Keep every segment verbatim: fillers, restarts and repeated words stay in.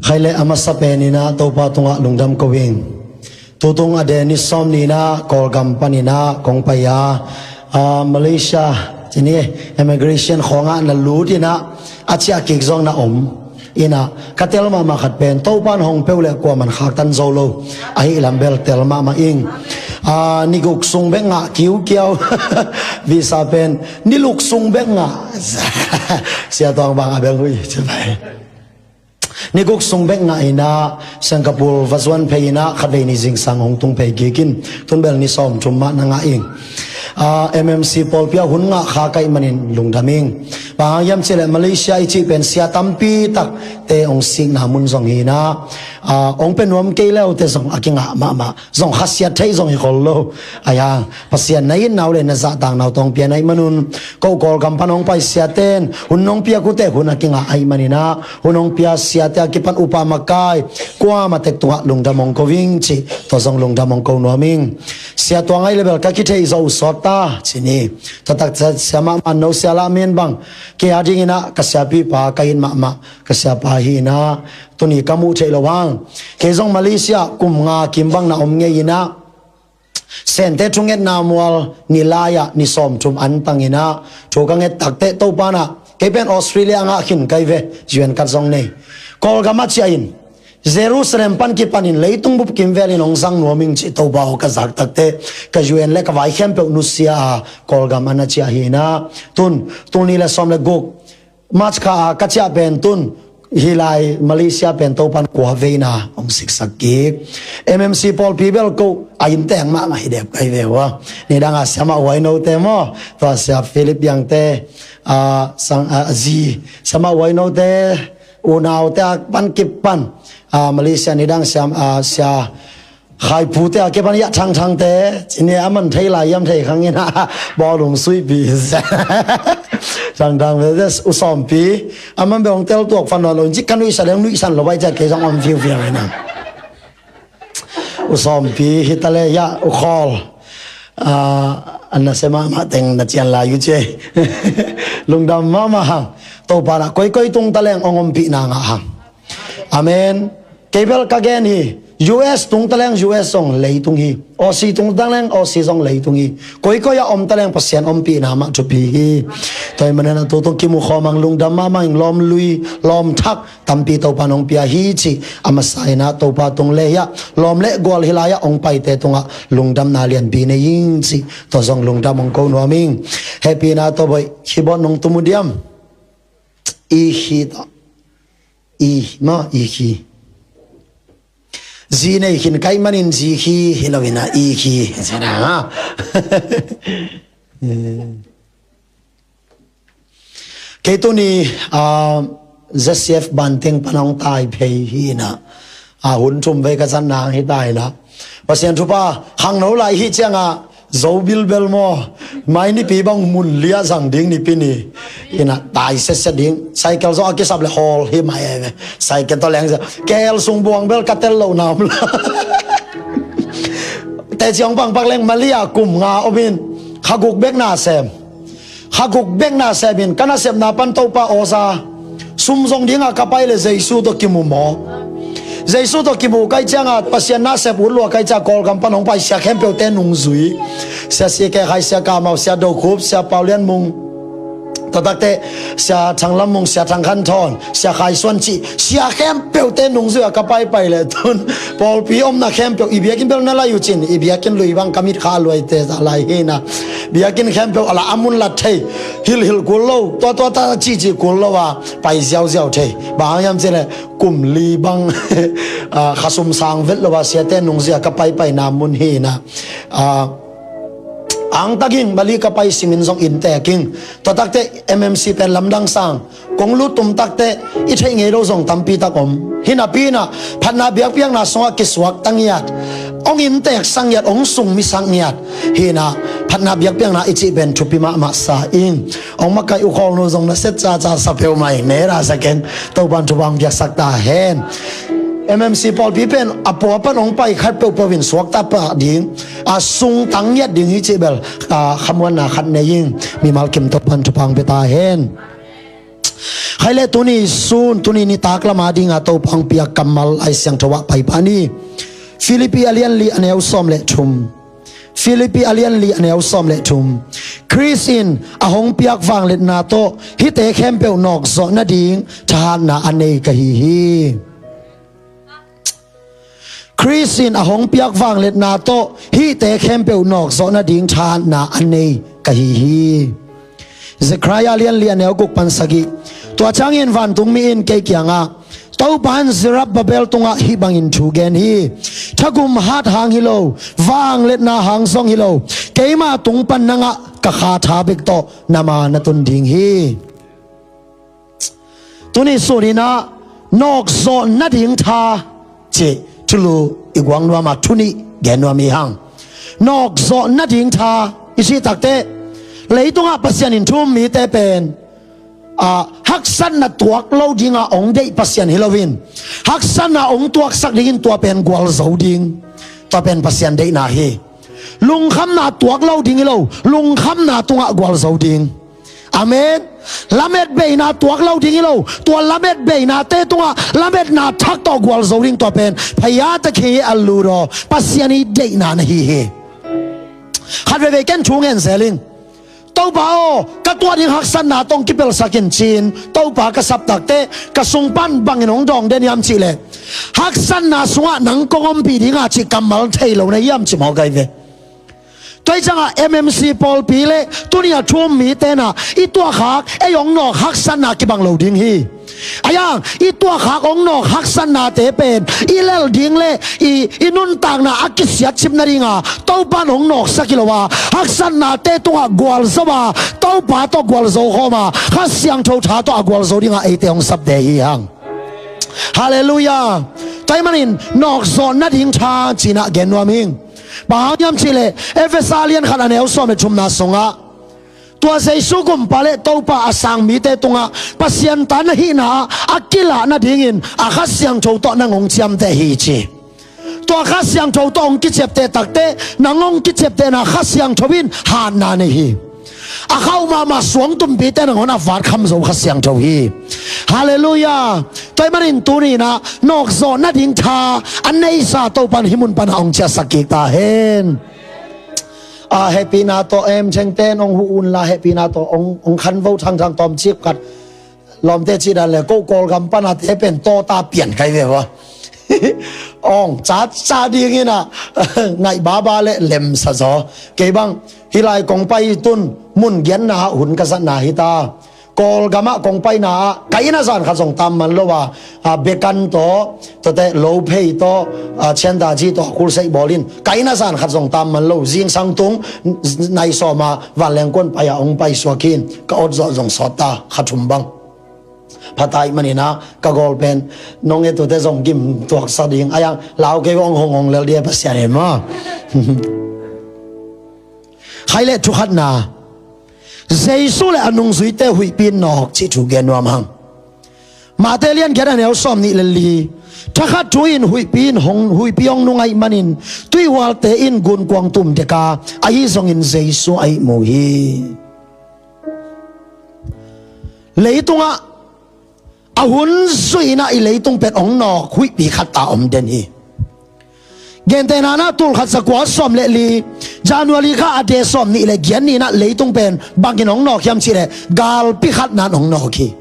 Khai le a masa peninah Topa tungah lungdam ko ing. Tutung a de ni sawm ninah Kawlgam paninah kong pai a, a, Malaysia cini immigration khawngah na lut inah a ciah kik zong na om. Inah ka tel mahmah khat pen Topan hong peuh le kuaman khaktan zo lo ahi lam bel tel mahmah ing. A, ni guk sung bek ngah kiukiau. Visa pen ni luk sung bek ngah. Sia Tuang bang a bel hui ci pai. Ni guk sung bek ngah inah Singapore va zuan phei inah khatvei ni zingsang hong tung phei kikin tun bel ni sawm thum mah na ngah ing. A, M M C pawlpi ah hun ngah kha kaih manin lungdam ing. Bang hang hiam cih leh Malaysia i cih pen sia tampi takte hong sikna mun zong hi inah, a, hong pia nuam kei leute zong a kingah mahmah. Zong khasiat theih zong hi khol lo. Ahi hang Pasian na itna uh le na zahtakna uh tawng pia na hih manun, ko Kawlgam pan hong pai siaten hun hong piak uh teh hun a kingah ahih maninah, hun hong pia siate a kipan upa makai kuamah tek tungah lungdam hong ko ing ci. Tua zong lungdam hong ko nuam ing. Sia Tuang ahi le bel ka kitheih zawh uh sawt ta cini. Tua tak sia mahmah no sia lah men bang kei a dinginah ka siapipa ka it mahmah ka siapa hi inah tuni ka muh theih loh hang. Kei zong Malaysia kum nga kim bang na om ngei inah Sente thungetna mual ni lai-ah ni sawm thum an tang inah thu ka nget takteh Topa nah kei pen Australia ngah khin kai ve. U N card zong nei. Kawlgam a ciah in Jerusalem pan kipanin leitung bup kimvelin hong zang nuam ing cih Topa aw ka zak takteh ka U N le ka vai khempeuh nusia a Kawlgam a na ciah hi inah tun tul nih le sawm le guk March kha a ka ciah pen tun hih lai Malaysia pen Topan kua veina hong siksak kik. M M C pawlpi bel ko a inntek mahmah hi dep kai ve uh a. Nidang a siamah huai note maw, tua sia Philip Biangte, a, sang, a, zi siamah huai note, unaute a pan kipan, a, Malaysia nidang siam, a, sia Khaipute a kipan hiah Thangthangte cini a man thei lai hiam thei khang inah bawlum suihpi. Thangthangte U Sawmpi a man bel hong tel tuak fan lo in cik ka nuihsa leng nuihsan lo bai ciah kei zong om fiufiau inah. U Sawmpi hi ta le hiah U Khawl, a, a nasia mahmah teng na cian lai uh ci. Lungdam mahmah hang. Topa nah koikoi tung ta leng hong ompihna ngah hang. Amen. Kei bel ka gen hi. U S tung ta leng U S zong leitung hi. Aussie tung ta leng Aussie zong leitung hi. Koikoi a om ta leng Pasian ompihna mah thupi hi. Tua ahih manin a tutung kimu khawm hang lungdam mahmah ing. Lawm lui lawm thak tampi Topa nong pia hi cih a masa inah Topa tung le hiah lawm le gual hi lai-ah hong paite tungah lungdamna lianpi nei ing cih tua zong lungdam hong ko nuam ing. Hehpihna tawh bawi keyboard nong tum uh diam. I khi tawh. I, maw, i khi. Zi nei khin kaih manin zi khi hi lo inah i khi. Kei tuni, a, Z C F banting pan hong tai phei hi inah, a, hun thum vei ka zat nang hi ta inah. Pasian thupha khangno lai hi ciangah zo bilbel maw, mai nipi bang mun liah zang ding nipi ni inah tai setset ding. Cycle zong a kisap le hawl hi mai ai ve. Cycle tawh leng sia K L sung buang bel ka tel lo na om la. Teci hong pangpak leng Malaysia kum nga om in kha guk bek na sem. Kha guk bek na sem in ka nasepna pan Topa aw za sum zong dingah ka pai le Jesu tawh kimu maw. Jesu tawh kimu kai ciangah Pasian nasep ut lua kai ciah Kawlgam pan hong pai sia khempeuhte nungzui. Sia C K Khai, sia Kamau, sia Dokhup, sia Paulian Mung, tua takteh sia Thanglam Mung, sia Thangkhan Thawn, sia Khai Suan cih sia khempeuhte nungzui a ka paipai le tun pawlpi omna khempeuh i biakinn bel na lai uh cin i biakinn lui bang ka mit kha a luaite za lai hi inah. Biakinn khempeuh a la a mun lat thei, hilhhilh kul lo, tuatuata cihcih kul lo a pai ziauziau thei. Bang hang hiam cih leh kum li bang, a, kha sum sang vet lo a siate nungzui a ka paipaina mun hi inah. A, angtakin Malaysia ka pai simin zong inntek ing. Tua takteh M M C pen lamdang sang kong lut tum takteh i theih ngei lo zong tampi tak om. Hi napi inah phatna biakpiakna sungah kisuak ta ngiat, hong inntek sa ngiat, hong sung mi sa ngiat hi inah phatna biakpiakna i cih pen thupi mahmah sa ing. Hong makaih U Khawlnu zong na set caca sa peuhmah ing, ne ra sa keng. Topan thupha hong piaksak ta hen. M M C pawlpi pen a pua pan hong pai khat peuhpeuh in suakta pah ding, a sung ta ngiat ding hi cih bel, a, khamuanna khat nei ing. Mimal kim Topan thupha hong pia ta hen. Khai le tuni sun, tuni nitak lama dinga Topa hong piak kammal Lai Siangtho ah pai pah ni. Filipi a lian li a neu sawm le thum. Filipi a lian li a neu sawm le thum. Khrist in a hong piak vangliatna tawh hihte khempeuh nawkzawh nading thahatna a nei ka hi hi. Khrist in a hong piak vangliatna tawh hihte khempeuh nawkzawh nading thahatna a nei ka hi hi. Zekhariah lian li a neu guk pan sagih. Tua ciangin vantungmi in kei kiangah, Topa in Zerubbabel tungah hih bangin thu gen hi. Thagum hat hang hi lo, vangliatna hang zong hi lo, keima tung pan nangah ka Kha tha bek tawh na ma na tun ding hi. Tuni suninah nawkzawh nading tha cih thulu i guang nuam a, thu nih gen nuam hi hang. Nawkzawh nading tha i cih takteh, leitungah Pasian in thu um mite pen, a, haksatna tuak lo dinga hong deih Pasian hi loin, haksatna hong tuaksak dingin tua pen gualzo ding, tua pen Pasian deihna hi. Lungkhamna tuak lo ding hi lo, lungkhamna tungah gualzo ding. Amen. Lamet beina tuak lo ding hi lo, tua lamet beinate tungah lametna thak tawh gualzo ding, tua pen phaya takhi a lut aw, Pasian i deihna na hi hi. Khat veivei ken thu ngen zel ing. Topa aw, ka tuah ding haksatna tawh hong kipelsak in ci-in Topa ka sap takteh, ka sung pan bangin hong dawng den hiam cihleh, haksatna sungah nang kong ompih dinga cih kammal thei lo na hiam ci mawk ahi ve. Tua hi ciangah M M C pawlpi le tuni a thu um mite na i tuahkhak, ei hong nawk haksatna kibang lo ding hi. Ahi hang i tuahkhak hong nawk haksatnate pen i lel ding le i, i nuntakna a kisiatcip nadinga Topa in hong nawksak hi lo a, haksatnate tungah gualzo a, Topa tawh gualzo khawm a, Kha Siangtho tha tawh a gualzo dinga eite hong sapte hi hang. Halleluiah. Tua ahih manin nawkzawh nading tha cinah gen nuam hing. Bang hang hiam cihleh, Efesa lian khat a neu sawm le thumna sungah, tua Jesu Gumpa le Topa a sang mite tungah Pasian ta na hihna ah a kilah nadingin a Kha Siangtho tawh nang hong ciamteh hi ci. Tua Kha Siangtho tawh hong kiciapteh takteh, nang hong kiciaptehna Kha Siangtho in hatna nei hi. A khauh mahmah suangtumpite nangawn a vat kham zo Kha Siangtho hi. Halleluiah. Tua ahih manin tuninah nawkzawh nading tha a neisa Topa in hih mun panah hong ciahsak kik ta hen. A, hehpihna tawh em, thengten hong huh unla, hehpihna tawh hong, hong khanvo thangthang tawmcik khat. Lawmte cih dan le ko Kawlgam pana te pen tawta pian kai ve va. Ong ca ca dinginah ngaih baba le lemsa zaw. Kei bang hih lai kong pai tun mun gianna ah hun ka zatna hi ta. Kawlgamah kong paina ah ka inn a zan khat zong tam man lo a, a, Bekan tawh, tuate Lophei tawh, a, Chiantaji tawh a khulseih bawl in ka inn a zan khat zong tam man lo. Zingsang tung nai sawma vanlengkuan pai-a hong paisuak hi in ka awt zawh zong sawt ta, kha thum bang. Pha ta ahih maninah ka gawl pen nong etute zong gim tuaksak ding a, yang lau kei hong hong hong lel dia Pasian in maw. Khai le thukhatna, Jesu le a nungzuite huihpi in nawk cih thu gen nuam hang. Mate lian giat a neu sawm nih le li. Thakhat thu in huihpi in hong, huihpi hong nung ahih manin tuihualte in gunkuang tum deka, ahi zongin Jesu ahih mu hi. Leitungah a hun zuinah i leitung pen hong nawk huihpi khat ta om den hi. Gentehna nah, tul khat za kua sawm le li, January kha a de sawm nih le giat ninah leitung pen bangin hong nawk hiam cihleh galpi khat nan hong nawk hi.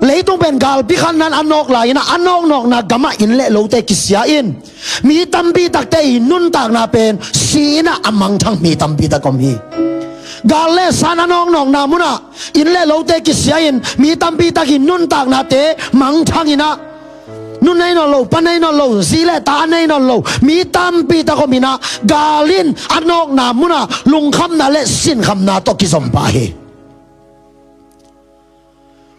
Leitung pen galpi khat nan a nawk lai-inah a nawknawkna gamah inn le lote kisia in mi tampi takte i nuntakna pen si-inah a mangthang mi tampi tak om hi. Gal le san a nawknawkna munah inn le lote kisia in mi tampi tak i nuntaknate mangthanginah, nu nei nawn lo, pa nei nawn lo, zi le ta a nei nawn lo mi tampi tak om inah, gal in a nawkna munah lungkhamna le sinkhamna tawh kizom pah hi.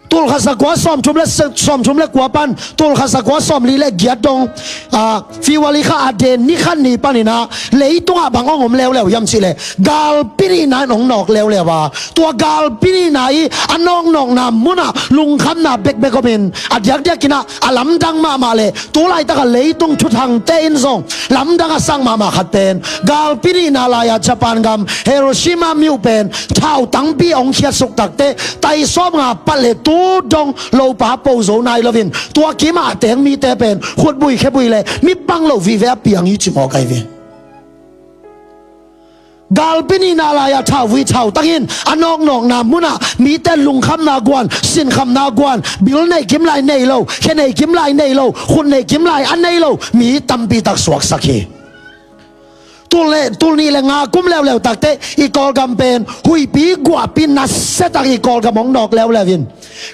Tul khat za kua sawm thum le, sawm thum le kua pan tul khat za kua sawm li le giat dong, a, February kha a de ni khat ni paninah leitungah bang hong om leuleu hiam cihleh galpi nihna in hong nawk leuleu a, tua galpi nihna i a nawknawkna munah lungkhamna bekbek omin a diakdiakinah a lamdang mahmah le tu laitaka leitung thuthangte in zong lamdang a sak mahmah khat pen galpi nihna lai-a Japan gam Hiroshima miuh pen thautangpi hong khiatsuk takte tai sawm nga pat le tu dong lopa po zo nai loin tua kimah teng mite pen khutbui khebui le mi pang lo vive a piang hi ci maw kai ve. Galpi nihna lai-ah thauvui thautang in a nawknawkna munah mite lungkhamna guan, sinkhamna guan, bil nei kim lai nei lo, khe nei kim lai nei lo, khut nei kim lai a nei lo mi tampi tak suaksak hi. Tul le, tul nih le nga kum leuleu takte i Kawlgam pen huihpi guahpi nasiatak i Kawlgam hong nawk leuleu in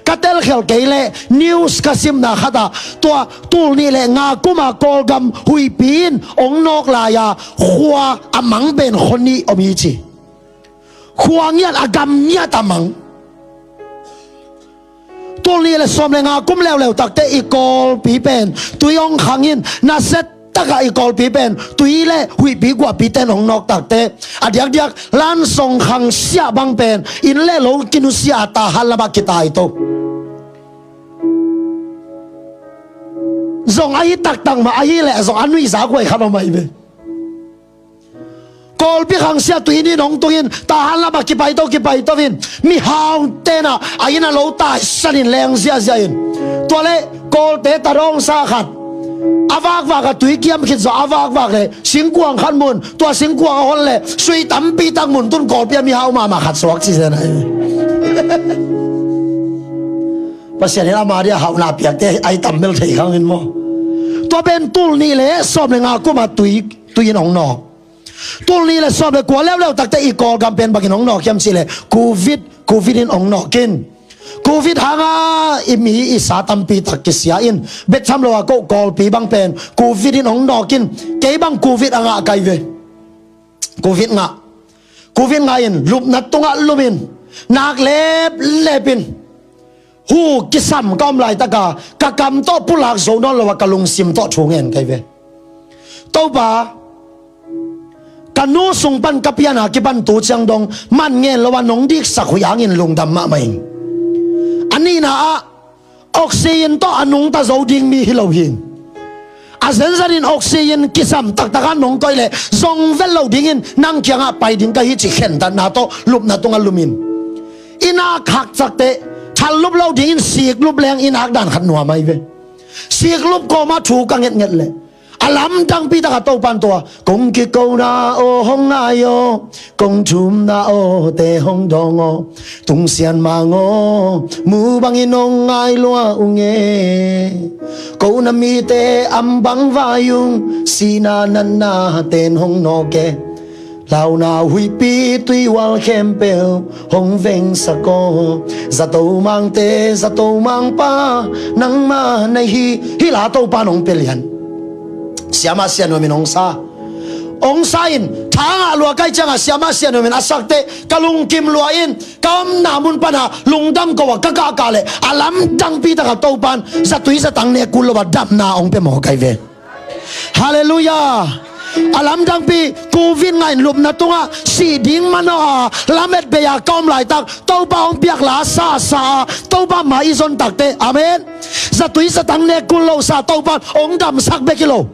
ka telkhial kei leh news ka simna khatah tua tul nih le nga kuma Kawlgam huihpi in hong nawk lai-a khua a mang pen khua nih om hi ci. Khua ngiat a gam ngiat a mang. Tul nih le sawm le nga kum leuleu takte i Kawlpi pen tui hong khang in nasiatak a i Kawlpi pen tui le huihpi guahpi ten hong nawk takte a diakdiak lansong khang siah bang pen inn le lo kinusia a tahan lamah kitaito. Zong ahi taktak mah ahi leh zong a nuihza guai khat om ahi ve. Kawlpi khangsia tui inn in hong tungin tahan lamah kipaito kipaito in mihau tenah a inn a lo taisan in leng ziahziah in tua le Kawlte tadawngsa khat a vakvak a tui kiam khit zawh a vakvak le singkuang khat mun tua singkuang a hon le sui tampi tak mun tun Kawlpi a mihau mahmah khat suak ci zen ahi. Pasian in ama dia hauhna piakte ahi tam bel thei khang in maw. Tua pen tul nih le sawm le nga kuma tui, tui in hong nawk. Tul nih le sawm le kua leuleu takte i Kawlgam pen bangin hong nawk hiam cih le Covid, Covid in hong nawk in. Covid hanga i mi i sa tampi tak kisia in bek tham lo a ko Kawlpi bang pen Covid in hong nawk in. Kei bang Covid a ngah kai ve. Covid ngah. Covid ngah in lupna tungah lum in nak leplep in hu kisam ka om laitaka ka kam tawh pulak zo nawn lo a ka lungsim tawh thu ngen kai ve. Topa, ka nu sung pan ka piana kipan tu ciang dong man ngen lo a nong diksak huih hangin lungdam mahmah in. A nihna ah oxygen tawh a nungta zo ding mi hi lo hi. A zenzenin oxygen kisam taktak a nong koih leh zong vet lo dingin nang kiangah pai ding ka hi cih khentatna tawh lupna tungah lum in. I nak hak cakte thallup lo dingin siklup leng i nak dan khat nuam ahi ve. Siklup kawma thu ka ngetnget leh a lamdangpi taka Topan tua kong kikona aw hong ngai aw kong thumna aw te hong dawng aw tungsian mang aw mu bangin hong ngai lua ung e. Kona mite am bang vai ung sihna natna ten hong nawk e. Launa huihpi tuihual khempeuh hong vengsak aw. Zato mangte zato mangpa nangma na hi. Hih la Topan hong pia lian. Siamah sianuam in hong sa, hong sa in tha ngah lua kai ciangah siamah sianuam in a sakte ka lungkim lua in ka omna mun pana lungdam ko a ka kahkah leh a lamdangpi taka Topan zatui zatang nek kul lo a damna hong pia maw kai ve. Halleluiah. A lamdangpi Covid ngah in lupna tungah sih ding manawh a lamet bei a ka om laitak Topa hong piak la sasa a Topa ma i zon takte amen. Zatui zatang nek kul lo sa Topan hong damsak bek hi lo.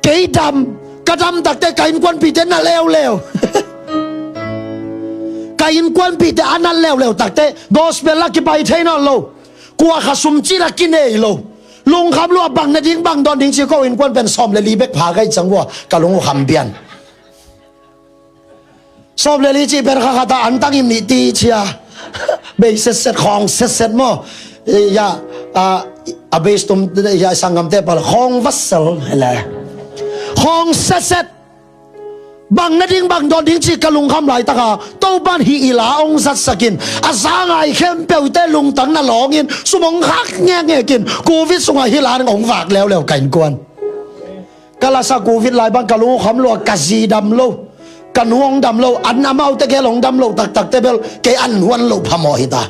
Kei dam, ka dam takte ka innkuanpihte na leuleu. Ka innkuanpihte a na leuleu takte gospel la kipai thei nawn lo. Kua kha sum cih la kinei lo. Lungkham lua bang na ding bang dawn ding ci ko innkuan pen sawm le li bek pha kai ciang vua ka lung uh kham bian. Sawm le li cih pen kha khata an tang im nih ti cia. Bei setset khawng setset maw. Ya a bei tum ya sanggamte pal khawng vassal hele. Khawng setset. Bang na ding bang dawn ding cih ka lungkham laitaka Topan hih i la hong zatsakin a zangai khempeuhte lungtang na lawngin sum hong khak ngekngekin Covid sungah hih la hong vak leuleu ka innkuan. Ka lasa Covid lai bang ka lungkham lo a ka zi dam lo ka nu hong dam lo an amaute gel hong dam lo taktakte bel kei an huan lo phamawh hita.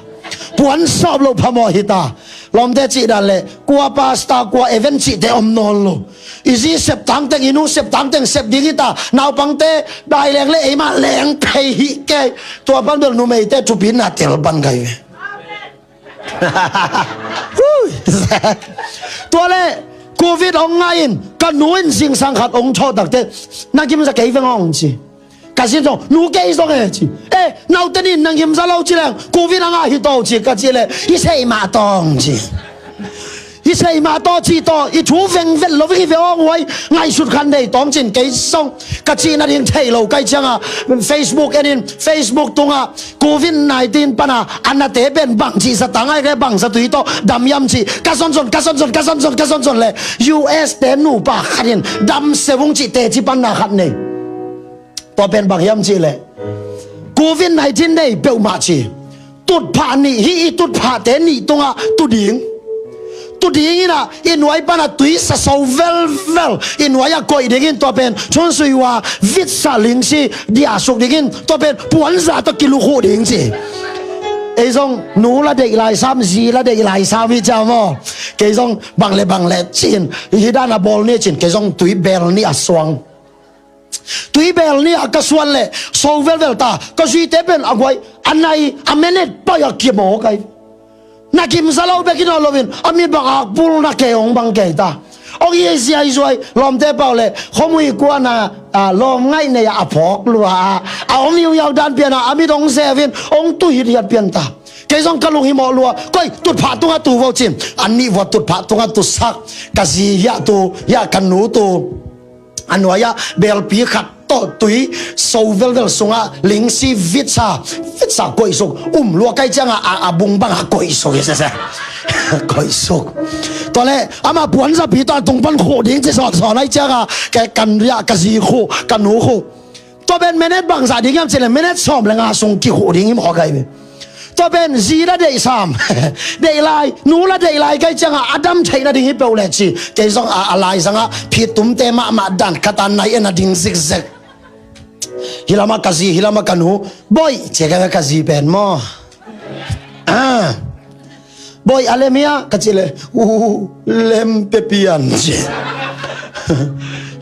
Puan sawp lo phamawh hita. Lawmte cih dan le kua pasta kua event cihte om nawn lo. I zi sep tangteng i nu sep tangteng sep ding hita. Naupangte dai leng le eimah leng phei hih kei. Tua pan bel numeite thupina tel pan kai ve. Tua le Covid hong ngah in ka nu in zingsang khat hong thawh takte na kimza kei veng hong ci. Ka zin zong nu kei zong e ci. E Naute nih na ngimza lo ci leng, covid a ngah hi tawh ci ka cih leh, i sei mah tawh ci. I sei mah tawh ci tawh, i thu veng vet lo veng hi ve aw, huai ngaihsut khat nei tawh cin kei zong. Ka cih nading thei lo ka hih ciangah, Facebook en in, Facebook tungah, covid nineteen pana a nate pen bangci sa ta ngai ke, bangza tui tawh dam hiam ci, ka zonzon, ka zonzon, ka zonzon, ka zonzon leh, U S te nupa khat in dam se vung ci teci panna khat nei. Tua pen bang hiam cih leh, covid nineteen nei peuhmah ci. Tutphah nih hi, i tutphahte nih tungah tu ding. Tu ding in ah, i nuai pana tui sa so velvel, i nuai ah koih ding in, tua pen thunsui ua vitsa lingsi diahsuk ding in, tua pen puanza tawh kilukhuh ding ci. Ei zong nu la deih lai sam, zi la deih lai sam hi cia maw. Kei zong bang le bang le cin, hih dan a bawl ni cin, kei zong tui bel nih a suang. Tui bel nih a ka suan leh so velvel ta, ka zuite pen a guai, a nai, a menet pai a kim aw kai. Na kimza lo bekin aw loin, a mit bang akpul na kei ong bang kei ta. Ong i ziaizuai, lawmte pau leh, khomui kuana, a, lawm ngaih nei a phawk lua a, a om iuiau dan piana, a mit ong zevin, ong tu hithiat pian ta. Kei zong ka lunghimawh lua, koi, tutphah tungah tu vo cin, a nih vua tutphah tungah tu sak, ka zi hiah tu, hiah ka nu tu. A nuai-ah belpi khat tawh tui so velvel sungah lingsi vitsa, vitsa koihsuk, um lua kai ciangah a, a bung bangah koihsuk hi sese. Koihsuk. Tua leh amah puanzapi tawh a tung pan khuh ding ci sawnsawn ai ciangah ka, kan riah ka zi khuh, ka nu khuh. Tua pen minute bangzah ding hiam cih leh minute sawm le nga sung kikhuh ding hi mawk ai ve. Tua pen zi la deih sam, deih lai, nu la deih lai kai ciangah a dam theih nading hi peuh leh ci. Kei zong a, a laizangah phittumte mahmah dan khat a nai en a ding zikzek. Hih lamah ka zi, hih lamah ka nu. Boih, ci ka, ka zi pen maw. Ah. Boih, a lem hia ka cih leh, uh, lem pe pian ci.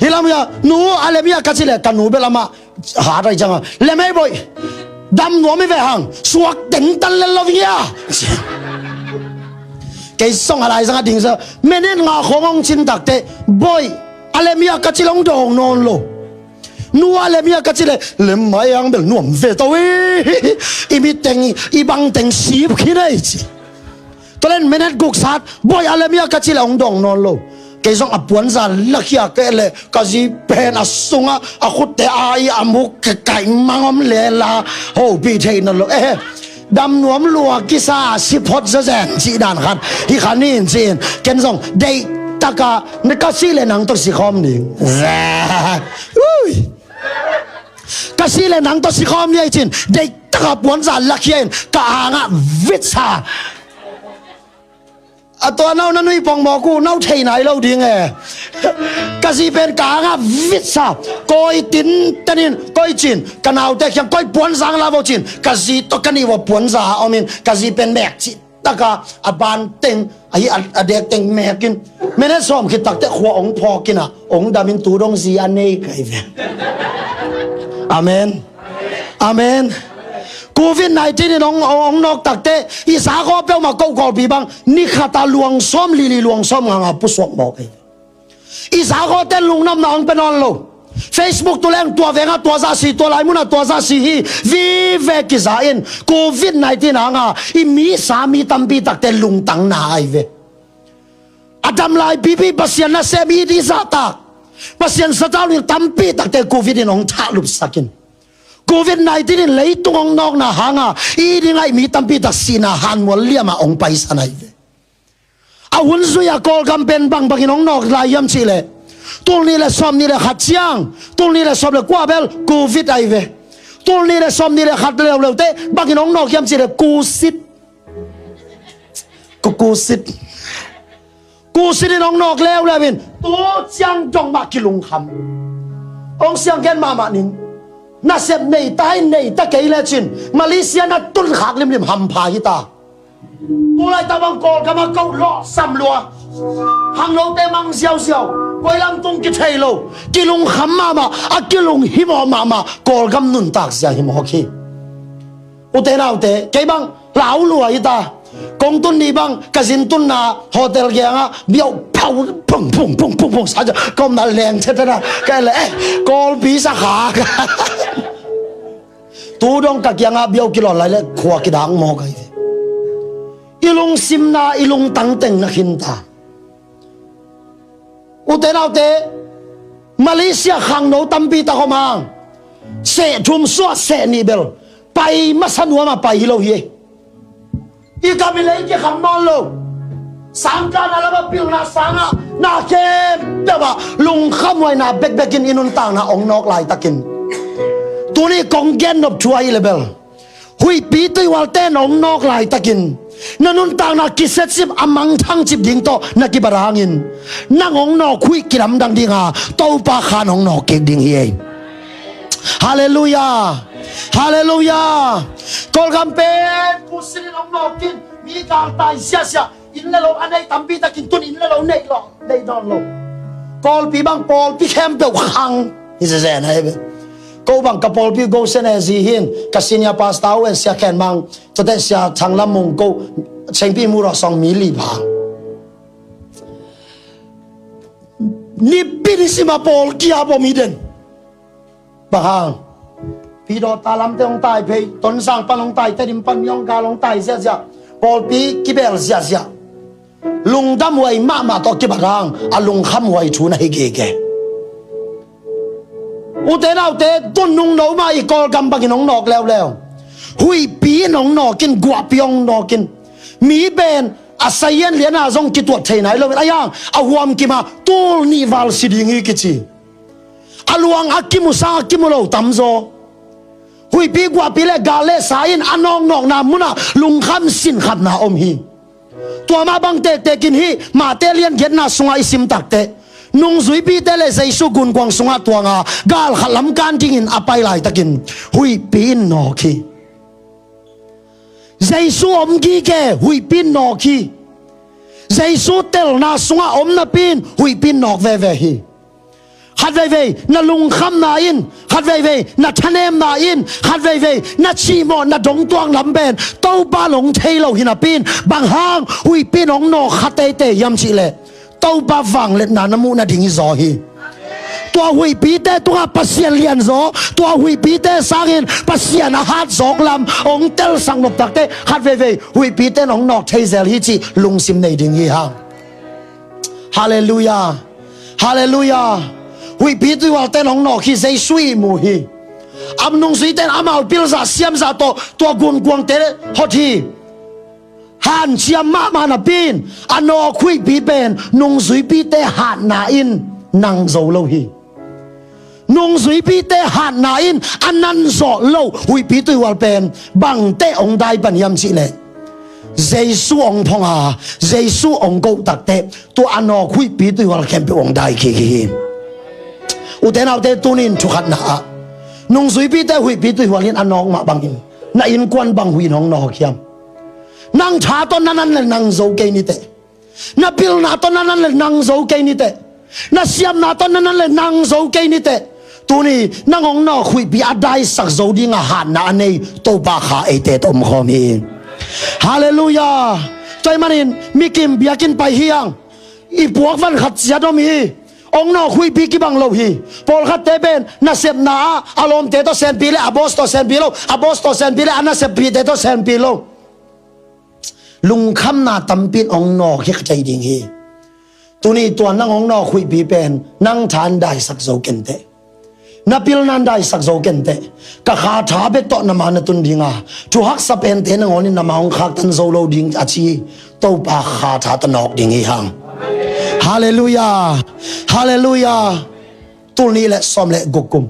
Hih lam hia, nu, a lem hia ka cih leh, ka nu bel amah hat ai ciangah, lem ei boih, dam nuam hi ve hang, suak tengtan lel lo ving hia. Kei zong a laizangah ding sa, minute nga khong hong cin takteh, boih, a lem hia ka cih leh hong dawng nawn lo. Nu, a lem hia ka cih leh, lem mai hang bel nuam ve to hi. I mit teng, i bang teng sip khin ei ci. Tua leh minute guk sat, boih, a lem hia ka cih leh hong dawng nawn lo. Kei zong a puanza lakhia kei leh, ka zi pen a sungah a khutte a, i a muk ka kaih mang om lela, hopih theih nawn lo. Eh, dam nuam lua kisa, si phot zazen cih dan khat hi kha ni in ci-in, ken zong deih taka, na ka si leh nang tawh si khawm ding. Zeh. Ui. Ka si leh nang tawh si khawm ni ei cin, deih taka puanza lakhia in ka angah vitsa. A tua nau na nui pongmawk uh, nau thei nai lo ding e. Ka zi pen ka angah vitsa. Koi tinten in, koi cin, ka naute kiang koi puanza la vo cin, ka zi tawh ka nih vua puanza a om in, ka zi pen mek cih taka a ban teng, ahi a, a dek teng mekin. Minute sawm khit takteh khua ong phawk in a, ong dam in tu dong zi a nei kai ve. Amen. Amen. Covid nineteen in ong, ong, ong nawk takteh, i sa khaw peuhmah ko Kawlpi bang, ni khat a luang sawm, lili luang sawm nganga pusuak mawk ei. I sa khawte lungnopna hong pia nawn lo. Facebook tu leng tua vengah tua zah si, tua lai munah tua zah si hi vive kiza in, covid nineteen hanga i mi sa mi tampi takte lungtang na ai ve. A dam lai pipi Pasian nasem i ding zahtak, Pasian sathau ding tampi takte covid in hong thahlupsak in, covid nineteen in leitung hong nawkna hanga i ding ai mi tampi tak sihna hanmual liamah hong paisan ai ve. A hun zui a Kawlgam pen bangbangin hong nawk lai hiam cih leh, tul nih le sawm nih le khat ciang, tul nih le sawm le kua bel covid ai ve. Tul nih le sawm nih le khat leuleute bangin hong nawk hiam cih leh kusit. Ku kusit. Kusit in hong nawk leuleu in tu ciang dong mah kilungkham. Hong sianggen mahmah ning. Nasep nei ta hai nei ta kei lecin Malaysia na tun khak limlim hampha hi ta. Tulaitak bang Kawlgam a koh lawhsam lua, hang lote mang ziauziau, koi lam tung kithei lo, kilungkham mahmah, a kilunghimawh mahmah Kawlgam nuntak zia hi mawk hi. Ute naute, kei bang lau lua hi ta. Kong tun ni bang ka zin tunna hotel gengah biau phau phung phung phung phung phung sa, ka omna leng chetena ka le, eh, Kawlpi sa kha. Tu dong ka kiangah biau kilawn lai le khua kidak mawk ahi ve. I lungsimna, i lungtang teng na khinta. Ute naute, Malaysia khangno tampi tak om hang, seh thum suah seh nih bel pai masa nuam a pai hi lo hi. I gam i lei kikham nawn lo. Sangkahna lam a pilna sangah na khempeuh ah lungkhamhuaina bekbekin i nuntakna ong nawk laitakin, tuni kong gen nop thu ahi le bel, huihpi tuihualte in ong nawk laitakin na nuntakna kisetcip a mangthangcip ding tawh na kibat hangin, nang ong nawk huih kidamdang dinga Topa khan ong nawk kik ding hi ei. Halleluiah. Halleluiah. Kawlgam pen kusin in ong nawk in, mi galtai siasia, inn le lo a nei tampi takin tun inn le lo nei lo, nei dawn lo. Pawlpi bang pawlpi khempeuh khang hi zezen ahi ve. Ko bang ka pawlpi Go Sen Ezi hin, ka senior pastor uh en Sia Khen Mang, tua teh Sia Thang Lam Mung, ko Chengpi Mura song mi li bang. Nipi nisima pawl kia bom hi den. Bang hang? Pidawt ta lamte hong tai phei, Tonzang pan hong tai, Tedim pan mi hong gal hong tai ziahziah, pawlpi kibel ziahziah. Lungdamhuai mahmah tawh kibat hang a lungkhamhuai thu na hi gige. Ute naute, tun nungno mah i Kawlgam bangin hong nawk leuleu. Huihpi in hong nawk in, guahpi hong nawk in. Mi pen a sahian liana zong kituat thei nai loin, a yang a huam kima tul nih val si ding hi kici. A luang a kimu sang a kimu lo tamzaw. Huihpi guahpi le gal le sa in a nawknawkna munah lungkham sinkhamna om hi. Tua mah bang tektekin hih Mate lian giatna sungah i sim takteh, nungzuipite le Jesu gunkuang sungah tuanga gal khat lamkan dingin a pai laitakin huihpi in nawk hi. Jesu om gige, huihpi in nawk hi. Jesu telna sungah om napi in huihpi in nawk veve hi. Khat veivei na lungkhamna in, khat veivei na thanemna in, khat veivei na cihmawh na dongtuak lam pen Topa in hong thei lo hi napi in, bang hang huihpi in hong nawk kha teitei hiam cihleh, Topa vangliatna na muh nading hi zaw hi. Tua huihpite tungah Pasian lianzaw, tua huihpite sangin Pasian a hatzawk lam hong telsak nop takteh, khat veivei huihpite in hong nawk thei zel hi cih lungsim nei ding hi hang. Halleluiah. Halleluiah. Huihpi tuihualte in hong nawk hi, Jesu ihmu hi. A nungzuite in amau pilzah siamzah tawh tua gunkuangte hot hi. Hanciam mahmah napi in a nawk huihpi pen nungzuipite hatna in nang zo lo hi. Nungzuipite hatna in a nanzawh lo huihpi tuihual pen bangteh hong dai pan hiam cihleh, Jesu hong phong a, Jesu hong koh takteh tua a nawk huihpi tuihual khempeuh hong dai kik hi. Ute naute, tuni in thukhatna ah nungzuipite huihpi tuihual in a nawk mah bangin na innkuan bang huih in hong nawk hiam? Nang tha tawh na nan le nang zo kei niteh. Na pilna tawh na nan le nang zo kei niteh. Na siamna tawh na nan le nang zo kei niteh. Tuni nang hong nawk huihpi a daisak zo dinga hatna a nei Topa kha eite tawh omkhawm hi. Halleluiah. Tua ahih manin mikim biakinn pai hi hang, i puak van khat ciat om hi. Hong nawk huihpi kibang lo hi. Pawlkhatte pen nasepna ah a lawmte tawh senpi le a boss tawh senpi lo, a boss tawh senpi le a naseppite tawh senpi lo. Lungkhamna tampi in hong nawk hi kha thei ding hi. Tuni tua nang hong nawk huihpi pen nang tha in daisak zo kenteh. Na pilna in daisak zo kenteh. Ka kha tha bek tawh na ma na tun dinga, thu haksa pente nangawn in na ma hong khaktan zo lo ding a ci Topa kha tha tawh nawk ding hi hang. Halleluiah. Halleluiah. Tul nih le sawm le guk kum,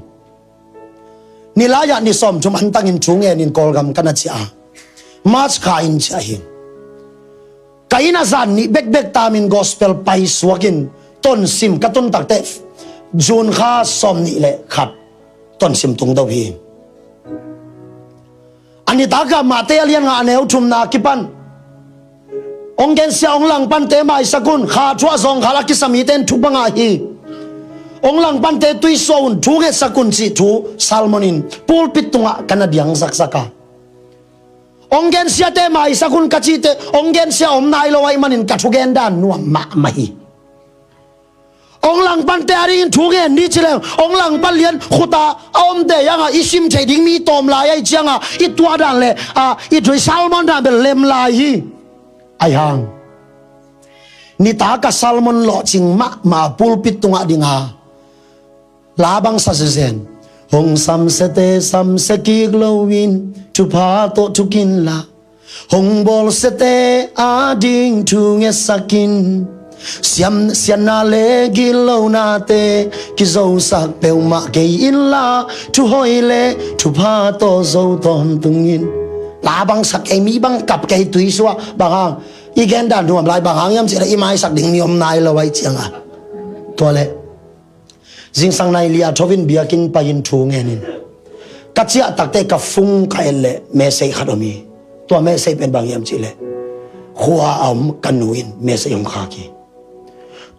nilai-ah ni sawmthum antangin thu ngenin Kawlgam ka na ciah a, March kha in ciah hi. Ka inn ah zan nih bekbek taamin gospel paisuakin tonsim ka tun takteh June kha sawm nih le khat tonsim tungdo hi. A nitak ah Mate a lian nga a neu thumna kipan, hong gensia hong langpante maisak un, kha thu ah zawngkhal a kisa mite in thu bang ah hi. Hong langpante tuisuah un, thu ngetsak un cih thu sermon in pulpit tungah ka na diang zakzak a, hong gensiate maisak un ka cihteh hong gensia om nai lo ahih manin ka thugen dan nuam mahmah hi. Ong langpante a dingin thu ngen ni ci leng, ong langpan lian khuta a omte yanga i sim thei ding mi tawm lai ahi cianga i tuah dan le a i tui salmon dan bel lem lai hi. Aihang nita ka salmon lawhcing mahmah pulpit tungah dinga la bang sa zezen. Hong samsiate samsia kik loin thupha tawh thukin la, hong bawlsiate ading thu ngetsakin, siam sianna le gilonate kizosak peuhmah kei inla, thuhoi le thupha tawh zo tawntungin. La bang sa kei, mi bang kap kei, tuisuah, bang hang i gen dan nuam lai, bang hang hiam cih leh i maisak ding mi om nai lo ahi cianga. Tua leh zingsang nai lia thovin biakinn pai-in thu ngenin ka ciah takte ka phone ka et leh message khat om hi. Tua message pen bang hiam cih leh khua a om ka nu in message hong khak hi.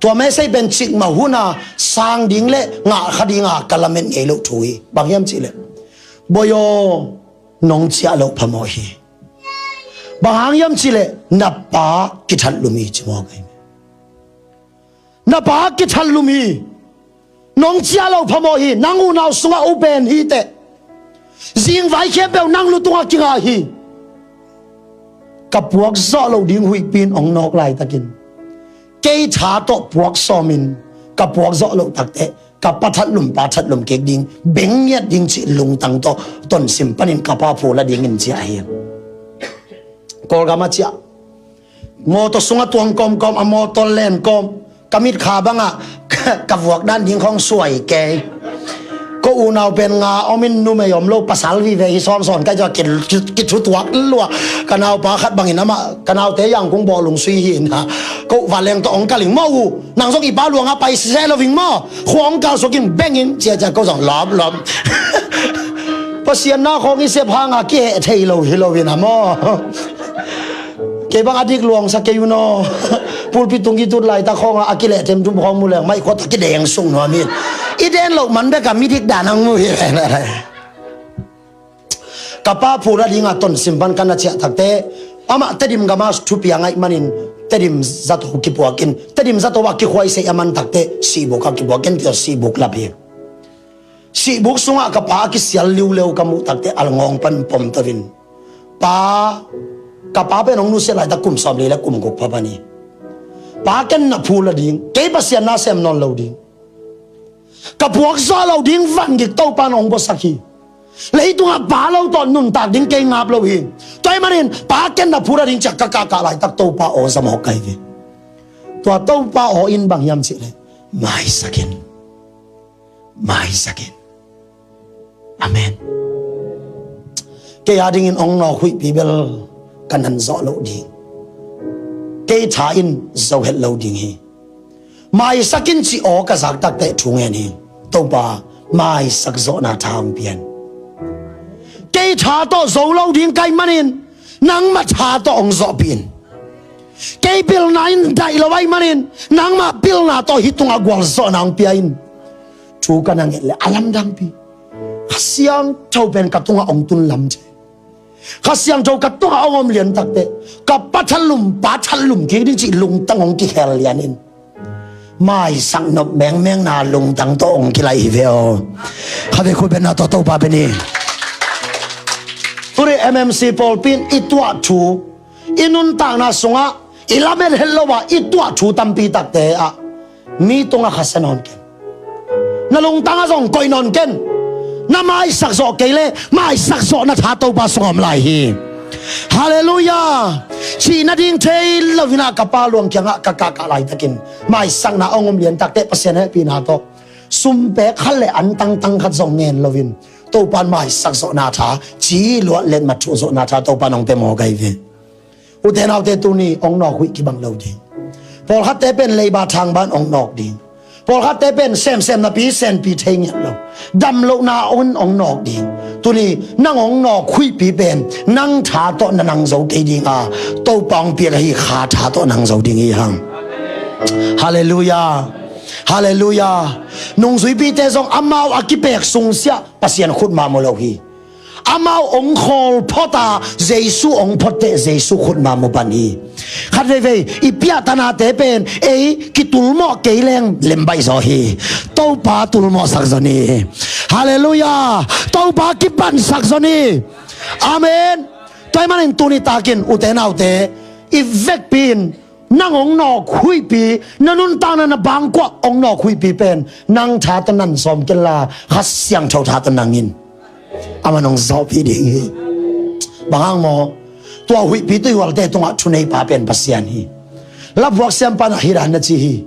Tua message pen cikmah huna sang ding le ngah kha dinga ka lamet ngei loh thu hi. Bang hiam cih leh, "Bawi aw, nong ciah loh phamawh hi. Bang hang hiam cih leh na pa kithat lum hi," ci mawk ahi. "Na pa kithat lum hi. Nong ciah loh phamawh hi. Nang unau sungah upen hi teh. Zingvai khempeuh nang lu tungah kingah hi." Ka puak zawh loh ding huihpi in ong nawk laitakin kei tha tawh puak sawmin ka puak zawh loh takte ka pa that lum, pa that lum kik ding, beng ngiat ding cih lungtang tawh Tonsim panin ka pa phu la dingin ciah hi. Kawlgam a ciah, mawtaw sungah tuang kawmkawm, a mawtaw len kawm, ka mitkha bangah ka vuak dan ding khawng suai kei. Ko unau pen nga omin numei om lo, pasal vive hi sawnsawn, kai zaw kithutuak lua. Ka naupa khat bangin amah, ka naute Yangon bawlung sui hi na, ko vanleng tawh ong kalin, "Maw u, nang zong i pa luangah pai seh lo ving maw, khua ong kalsuakin bengin," ciacia ko zong lawmlawm. Pasian na khawng i sep hanga kiheh thei lo hi lo in a maw. Kei bang a dik luangsa kei un aw. Pulpit tung kitut laitak khawngah a kilehtem tum khawng mu leng maih khuat a kideng sung nuam hi. I den loh man beka midik dan ang mu hi. Ka pa phu la dinga Tonsim pan ka na ciah takte, amah Tedim gama thupi a ngaih manin Tedim zato kipuakin, Tedim zato ah kikhuaisei a man takte sihbuk a kipuakin, tia sihbuk lap hi. Sihbuk sungah ka pa a kisial liuleu ka muh takte alngawng pan pom tovin, pa, ka pa pen hong nusia laitak kum sawmli le kum guk pha pan hi. Pa, ken na phu la ding, kei Pasian na sem nawn lo ding. Ka puak zawh loh ding van gik Topa in hong puaksak hi. Leitungah pa lo tawh nuntak ding kei ngap lo hi. Tua ahih manin pa, ken na phu la ding, ciah ka kahkah laitak Topa aw za mawk ka hi ve. Tua Topa aw in bang hiam cih leh, maisak in. Maisak in. Amen. Kei a dingin ong nawk huihpi bel ka nan zawh loh ding. Kei tha in zo het lo ding hi. Maisak in ci aw ka zak takte thu ngen hi. Topa, maisak zawhna tha hong pia in. Kei tha tawh zo lo ding ka hih manin nangmah tha tawh hong zawhpih in. Kei pilna in daih lo ahih manin nangmah pilna tawh hih tungah gualzawhna hong pia in. Thu ka na nget leh a lamdangpi, Kha Siangtho pen ka tungah hong tun lam ci. Kha Siangtho ka tungah hong om lian takte, ka pa that lum, pa that lum kik ding cih lungtang hong kikhel lian in. Maisak nop mengmengna lungtang tawh hong kilaih hi ve aw. Kha ve khut beng na tawh Topa beng hi. Tuni M M C pawlpi in i tuah thu, i nuntakna sungah i lamet het lo a i tuah thu tampi takte ah mi tungah khasia nawn ken. Na lungtang ah zong koih nawn ken. Na maisak zawh kei leh maisak zawhna tha Topa sungah om lai hi. Halleluiah. Cih nading thei loin ah ka pa luang kiangah ka kahkah laitakin maisakna hong om lian takte Pasian hehpihna tawh sumpek khat le an tangtang khat zong ngen loin Topa in maisak zawhna tha, ci luat letmat thuh zawhna tha Topa in hong pia mawk ahi ve. Ute naute, tuni hong nawk huih kibang lo ding. Pawlkhatte pen leiba thangban hong nawk ding. Pawlkhatte pen semsem napi senpi thei ngiat lo, dam lohna hong nawk ding. Tuni nang hong nawk huihpi pen nang tha tawh na nang zo kei ding a, Topa hong piak ahi Kha tha tawh nang zo ding hi hang. Halleluiah. Halleluiah. Nungzuipite zong amau a kipek sungsiah Pasian khut mah mu lo hi. Amau hong khawl phot a, Jesu hong phot teh Jesu khut mah mu pan hi. Khat veivei i piahtanate pen ei kitulmawh kei leng lembaih zaw hi. Topa tulmawhsak zaw ni. Halleluiah. Topa kipansak zaw ni. Amen. Tua ahih manin tuni takin ute naute, i vekpi in nang hong nawk huihpi, na nuntakna na bangkuah hong nawk huihpi pen nang tha tawh nang sawm kenla, Kha Siangtho tha tawh nang in. Aman hong zawhpih ding hi. Bang hang maw? Tua huihpi tuihualte tungah thuneipa pen Pasian hi. Labuak siampa in hih dan na ci hi.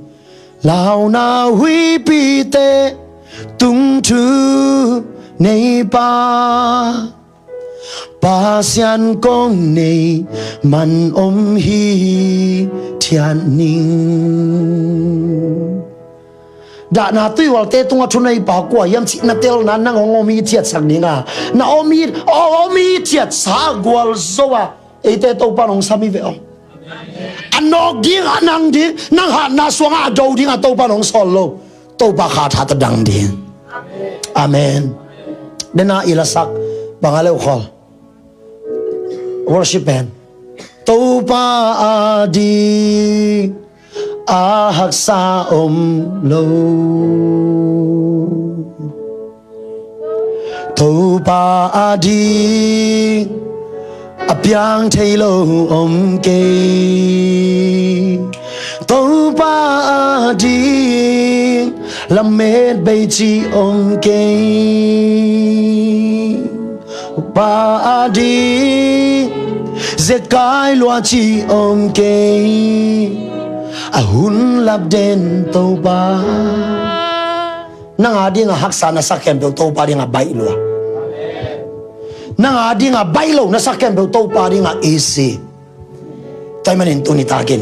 Launa huihpite tung thuneipa, Pasian kong nei man om hithiat ning. Dahna tuihualte tungah thuneipa kua hiam cih na telna, nang hong om hithiatsak ding a, na om hi, om hithiatsa gualzo a eite Topa in hong sam hi ve aw. A nawk ding, a nang ding, nang hatna suangah a do ding a Topa in hong sawl lo. Topa Kha tha tawh dang ding. Amen. Dena i lasak bang a leukhol worship band. Topa ading a haksa om lo. Topa ading a piang thei lo om kei. Topa ading lamet bei ci om kei. Topa ading zekai lua ci om kei. A hun lap den Topa. Nang ading a haksa na sak khempeuh Topa ading a baih lua. Nang ading a baih lo na sak khempeuh Topa ading a easy. Tua ahih manin tuni takin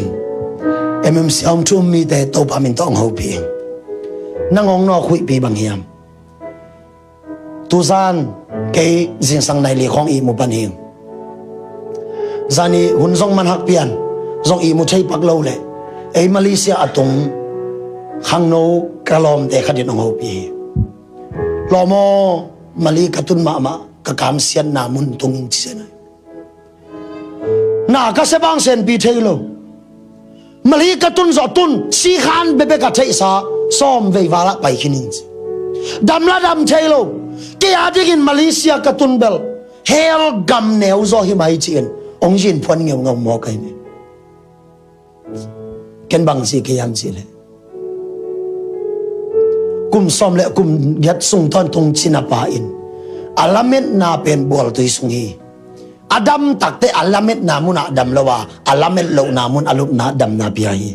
M M C a om thu um mite Topa min tawh hong hopih ing. Nang hong nawk huihpi bang hiam? Tuzan kei zingsang nai li khawng ihmu pan hi. Zani hun zong man hak pian zong ihmu thei pak lo leh ei Malaysia a tung khangno ka lawmte khat in hong hopih hi. Lawm aw, Mali ka tun mahmah, ka kamsiatna mun tung ing ci sen ai. Na ka sia bang senpi thei lo. Mali ka tun zawh tun sikhan bekbek a theihsa sawm vei val ah pai khin ing ci. Dam la dam thei lo. Kei adingin Malaysia ka tun bel hell gam neu zaw hi mai ci-in hong zin phuan ngeungeu maw ka hi ni. Ken bang ci kei hiam cih leh kum sawm le kum giat sung tawntung cina pa in a lametna pen bualtui sung hi. A dam takte a lametna mun ah dam lo a, a lamet lohna mun a lupna damna pia hi.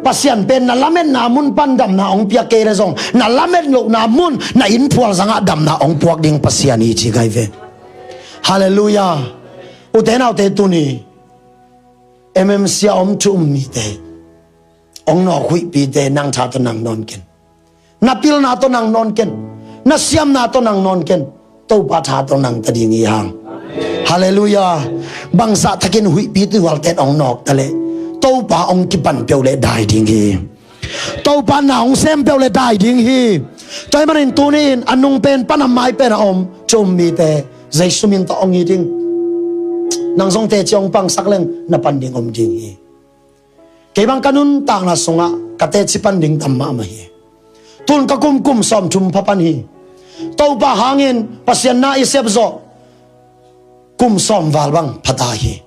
Pasian pen na lametna mun pan damna hong piak kei le zong na lamet lohna mun na innphual zangah damna hong puak ding Pasian hi ci kai ve. Halleluiah. Ute naute tuni M M C a om thu um mite, hong nawk huihpite nang tha tawh nang nawn ken. Na pilna tawh nang nawn ken. Na siamna tawh nang nawn ken. Topa tha tawh nang ta ding hi hang. Halleluiah. Bangzah takin huihpi tuihualte in hong nawk ta leh Topa hong kipan peuh leh dai ding hi. Topa na hong sem peuh leh dai ding hi. Tua ahih manin tuni in a nung pen pan a mai pen a om thu um mite Jesu min tawh hong it ing. Nang zong teci hong pangsak leng na pan ding om ding hi. Kei bang ka nuntakna sungah ka teci pan ding tam mahmah hi. Tun ka kum kum sawm thum pha pan hi. Topa hangin Pasian na i sep zawh kum sawm val bang pha ta hi.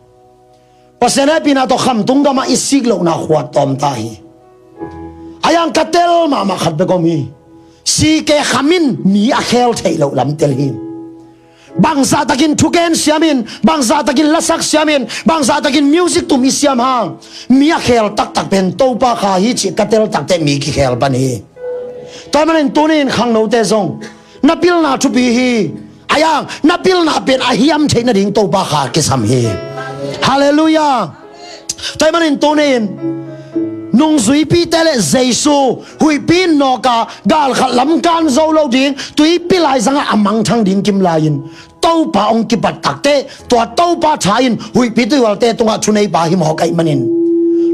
Pasian hehpihna tawh khamtung gamah i sik lohna khuat tawm ta hi. A yang ka tel mahmah khat bek om hi. Sike kham in mi a khel theih loh lam tel hi. Bangzah takin thugen siamin, bangzah takin lasak siamin, bangzah takin music tum i siam hang, mi a khel taktak pen Topa Kha hi cih ka tel takteh mi kikhel pan hi. Tua ahih manin tuni in khangnote zong na pilna thupi hi. A yang na pilna pen a hiam theih nading Topa Kha kisam hi. Halleluiah. Tua ahih manin tuni in nungzuipite le Jesu huihpi in nawk a galkhat lam kan zo lo ding, tuipi lai zangah a mangthang ding kim lai-in Topa hong kipat takteh tua Topa tha in huihpi tuihualte tungah thuneipa hi mawk ahih manin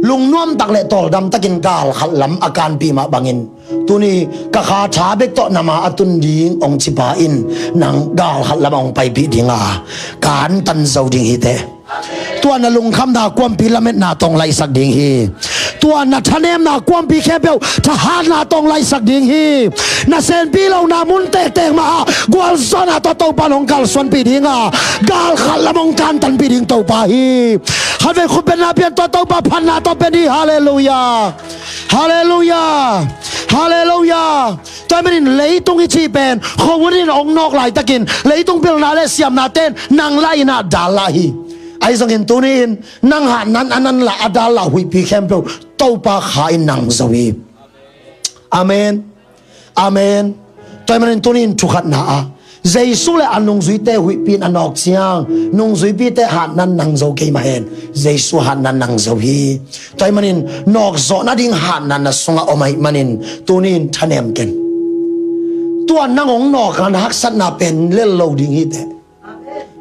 lungnuam tak le tawldam takin galkhat lam a kanpih mah bangin Tuni ka kha tha bek tawh na ma a tun ding hong ci pa in nang gal khat lamah hong paipih ding a, kantan zo ding hi teh. Tua na lungkhamna kuampi lametna tawh hong laihsak ding hi. Tua na thanemna kuampi khempeuh thahatna tawh hong laihsak ding hi. Na senpi lohna mun tektek mah ah gualzawhna tawh Topa in hong kalsuanpih ding a, gal khat lamah hong kantanpih ding Topa hi. Khatvei khut bengna pia in, tua Topa phatna tawh pen hi. Halleluiah. Halleluiah. Halleluiah. Tua ahih manin leitung i cih pen khuahun in hong nawk laitakin leitung pilna le siamnate in nang lah in a dal lah hi. Ahi zongin tuni in nang hatna in a nan lah, a dal lah, huihpi khempeuh Topa Kha in nang zo hi. Amen. Amen. Tua ahih manin tuni in thukhatna ah Jesu le a nungzuite huihpi in a nawk ciang, nungzuipite hatna in nang zo kei mah hen, Jesu hatna in nang zo hi. Tua ahih manin nawkzawh nading hatna na sungah om ahih manin tuni in thanem ken. Tua nang hong nawk a na haksatna pen lel lo ding hi teh.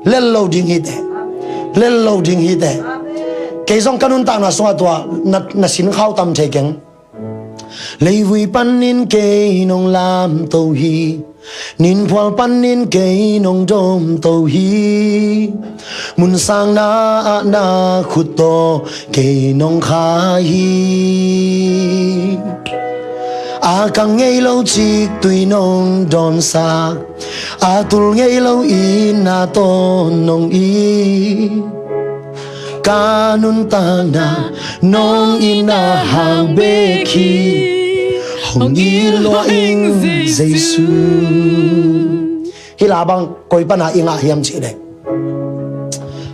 Lel lo ding hi teh. Lel lo ding hi teh. Kei zong ka nuntakna sungah tua na, na sinkhau tam thei keng. Leivui panin kei nong lamto hi. Ninphual panin kei nong dawmto hi. Munsangna ah na khut tawh kei nong kha hi. A kang ngei lo ciktui nong dawnsak, a tul ngei lo itna tawh nong it. Ka nuntakna nong itna hang bek hi. Hong it lua ing Jesu. Hih la bang koi pana i ngah hiam cih leh,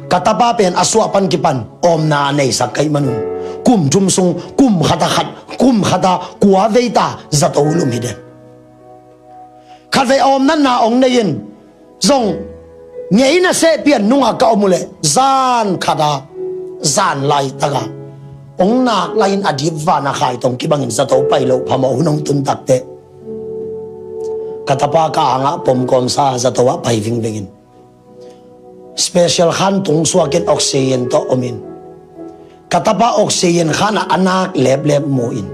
ka tapa pen a suah pan kipan omna a neisak ka hih manun kum thum sung kum khata khat, kum khata kua vei ta zato lum hi den. Khatvei a omna na hong nei in zong ngei na seh pian nungah ka om uh leh zan khata zan laitaka hong nak lai in a dip van a khai tong kibangin zato pai loh phamawh hun hong tun takteh ka tapa ka angah pom kawmsa zato ah pai vingvengin special khan tung suakin oxygen tawh omin ka tapa oxygen khan ah a nak leplep mu in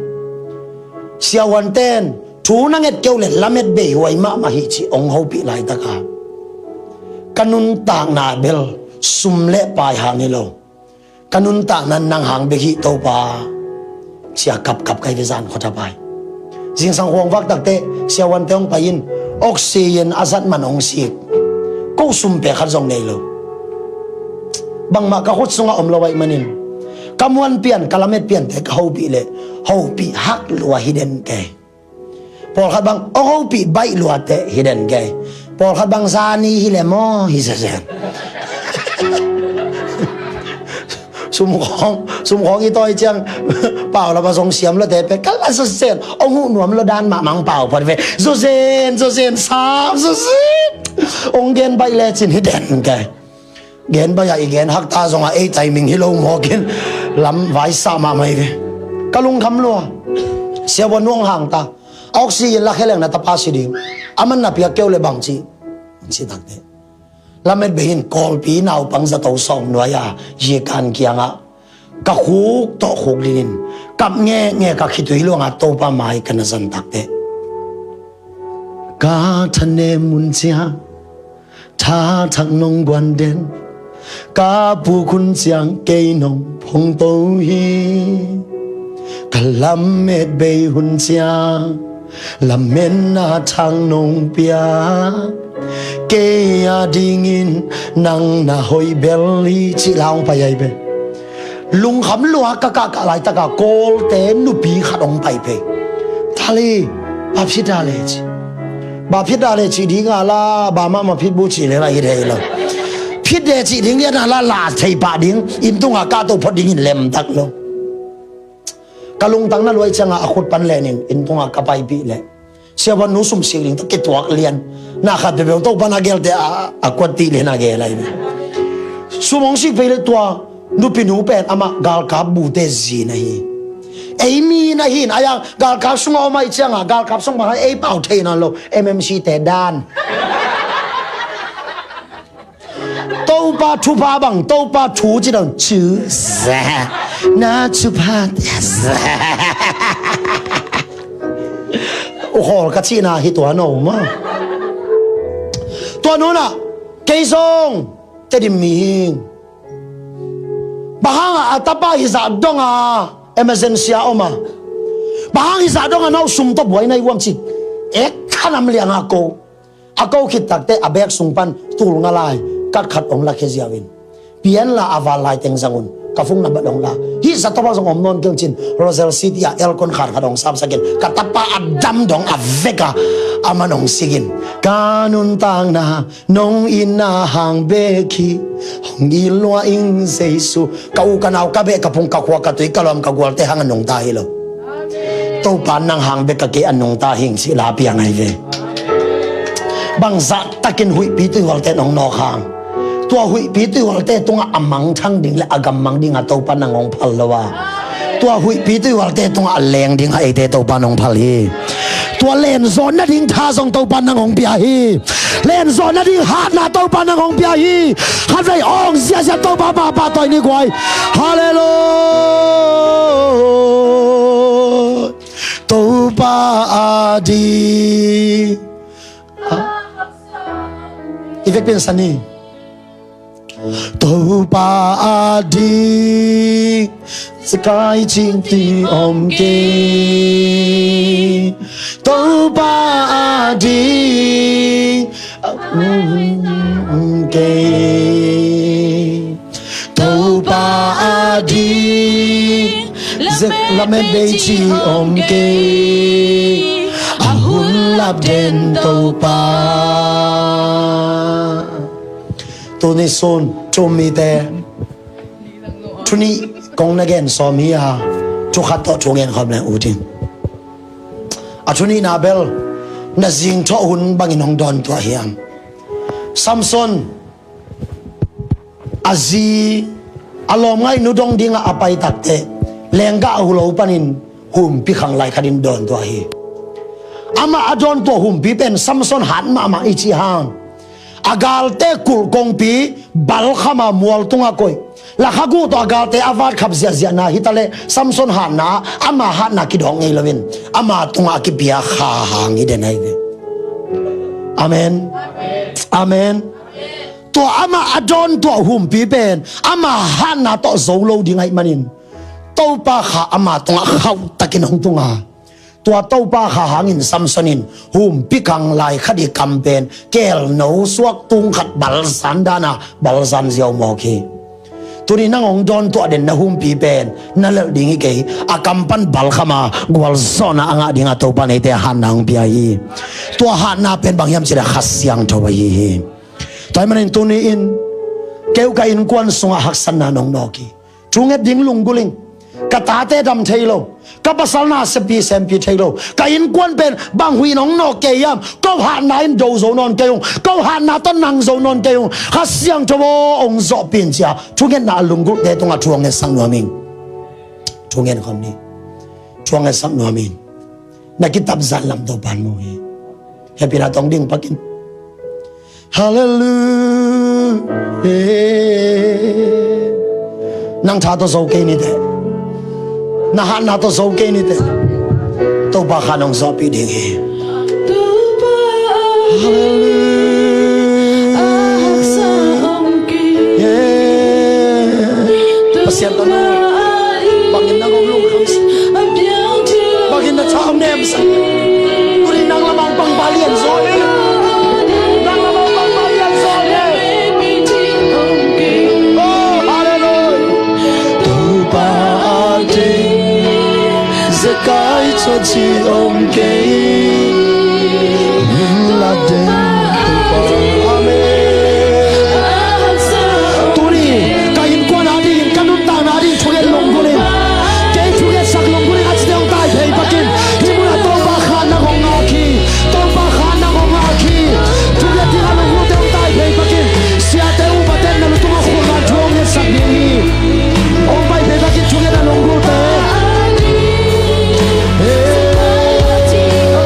siavuanten thu na nget keu le lamet bei huai mahmah hi ci hong hopih laitaka ka nuntakna bel sum le pai hang hi lo. Ka nuntakna nang hang bek hi Topa. Sia kapkap kai ve zan khua thapai. Zingsang huang vak takteh siavuante hong pai in oxygen a zat man hong sik. Ko sum pe khat zong nei lo. Bangmah ka khut sungah om lo ahih manin ka muan pian, ka lamet piante ka hopih leh hopih hak lua hi den kei. Pawlkhat bang hong hopih baih luate hi den kei. Pawlkhat bang zani hi le maw hi zezen. Sumkhawng, sumkhawng i tawi ciang pau lama zong siam lawte pe kal a zezen. Hong huh nuam law dan mahmah hong pau phot ve. Zozen zozen sam zozen. Hong gen baih lecin hi den kei. Gen baih a i gen hakta zongah ei timing hi lo mawkin lam vaisa mahmah hi ve. Ka lungkham lua. Siavuan nuang hangta a oxygen lakhia leng na tapa si ding. A man na piak keu le bang ci. Ci takte lamet behin Kawlpi naupang zato sawm nuai a zikan kiangah ka khuk tawh khuk linin kap ngekngek a khitui luanga Topa mai ka na zan takte ka thanem mun ciang tha thak nong guan den. Ka puk hun ciang kei nong phongto hi. Ka lamet bei hun ciang lametna thang nong pia. Kei a dingin nang na hoih bel hi ci laung pai ai be. Lungkham lua ka kahkah laitaka Kawlte nupi khat hong pai phei. Thali, ba phit da le ci. Ba phit da le ci ding a la ba mahmah phit bu ci le la hi thei lo. Phit de ci ding lian a la la thei pah ding. Inn tunga kahto phot dingin lemtak lo. Ka lungtang na luai cianga a khut pan lenin inn tunga ka paipih le siavuan nu sum sik ding tawh kituak lian. Na khat peuhpeuh Topa na gelte a kuat tih lian a gel ai ve. Sum hong sik phei le tua nupinu pen amah galkap bute zi na hi. Ei mi na hin a yang galkap sungah om ai cianga galkap sung bang ei pau thei nawn lo. M M C te dan. Topa thupha bang Topa thu ci dong cu za na thupha za. Kukhawl ka cihna hi tua no maw. Tua nunah kei zong Tedim mi hing. Bang hangah a tapa hizah donga emergency a om a, bang hang hizah donga no sum tawh buai na hi uam ci. Ek khanam lianga ko a ko khit takte a bek sung pan tul nga lai kat khat ong lakhia ziau in, pianla a val lai teng zang un, ka phone number ong la. Hih zatawpa zong om nawn keng cin, Rosel City ah aircon khan khat ong sapsakin, ka tapa a dam dong a vek a, a man ong sikin, ka nuntakna nong itna hang bek hi, hong it lua ing Jesu. Ka u ka nau ka beh ka phung ka khua ka tui ka lawm ka gualte hang a nungta hi lo. Topa nang hang bek ka kei a nungta hing cih la piang ahi ve. Bangzah takin huihpi tuihualte nong nawk hang, tua huihpi tuihualte tungah a mangthang ding le a gammang dingah Topa nang hong phal lo a, tua huihpi tuihualte tungah a leng dingah eite Topa nong phal hi. Tua lenzawh nading tha zong Topa nang hong pia hi. Lenzawh nading hatna Topa nang hong pia hi. Khatvei awng ziahziah Topa pahpah tawi ni guai. Halleluia. Topa a ding. I vekpi-in sa ni. Topa a ding zekai cihte om kei. Topa a ding om kei. Topa a ding zek lamet bei cih om kei. A hun lap den Topa. Tuni sun thu-um mite, thu nih kong na gen sawm hi a, thu khat tawh thu gen khawm leng ut in. A thu nihna bel na zingthawh hun bangin hong dawn tuah hiam? Samson a zi a lawmngaih nu dong dingah a pai takteh, lenggah a hu lo panin humpi khang lai khatin dawn tuah hi. Amah a dawn tuah humpi pen Samson hat mahmah i cih hang, a galte kulh kongpi balkhama mual tungah koih, lakhaguh tawh a galte a vatkhap ziahziahna hitaleh Samson hatna ah ama hatna kidawk ngei loin ama tungah a kipia kha hang hi den ahi ve. Amen. Amen. Tua amah a dawn tuah humpi pen ama hatna tawh zo lo ding ahih manin Topa kha ama tungah khauhtakin hong tunga, tua Topa kha hangin Samson in humpi khang lai khat i kam pen kelno suak tung khat balzan dana balzan ziau mawk hi. Tuni nang hong dawn tuah den na humpi pen na lelh ding hi kei, a kam pan balkhama gualzawhna a ngah dinga Topa neite a hatna hong pia hi. Tua hatna pen bang hiam cih leh Kha Siangtho ahi hi. Tua ahih manin tuni in keu ka innkuan sungah haksatna nong nawk hi. Thunget ding lunggulh ing. Ka tate dam thei lo, ka pasal na sepi sempi thei lo, ka innkuan pen bang huih nong nawk kei hiam? Ko hatna in do zo nawn kei ung, ko hatna tawh nang zo nawn kei ung. Kha Siangtho aw, hong zawhpih in ci-a thungetna a lunggulhte tungah thu hong ngetsak nuam ing. Thungen khawm ni. Thu hong ngetsak nuam ing. Na kitapzan lam Topa'n mu hi. Hehpihna tawh ding pakin. Halleluia. Nang tha tawh zo kei niteh, na hatna tawh zo kei niteh, Topa kha nong zawhpih ding hi. Halleluia. Yeah. Pasian tanu, bangin nang hong lungkham sak, bangin na tha hong nem sak. Tuni nang lamah hong pang pah lianzaw hi. Nang lamah hong pang pah lianzaw hi. Oh, halleluia. Topa a ding zekai cawci om kei. Hun lap den Topa. Amen. Tuni ka innkuan ading, ka nuntakna ading thunget lunggulh in. Kei thungetsak lunggulh in a cite hong tai phei pakin. Hih munah Topa kha na hong ngak hi. Topa kha na hong ngak hi. Thunget ding a lunggulhte hong tai phei pakin. Siate upate na lutungah khulna thu hong ngetsak ding hi. Hong pai phei pakin thunget a lunggulhte. Hey.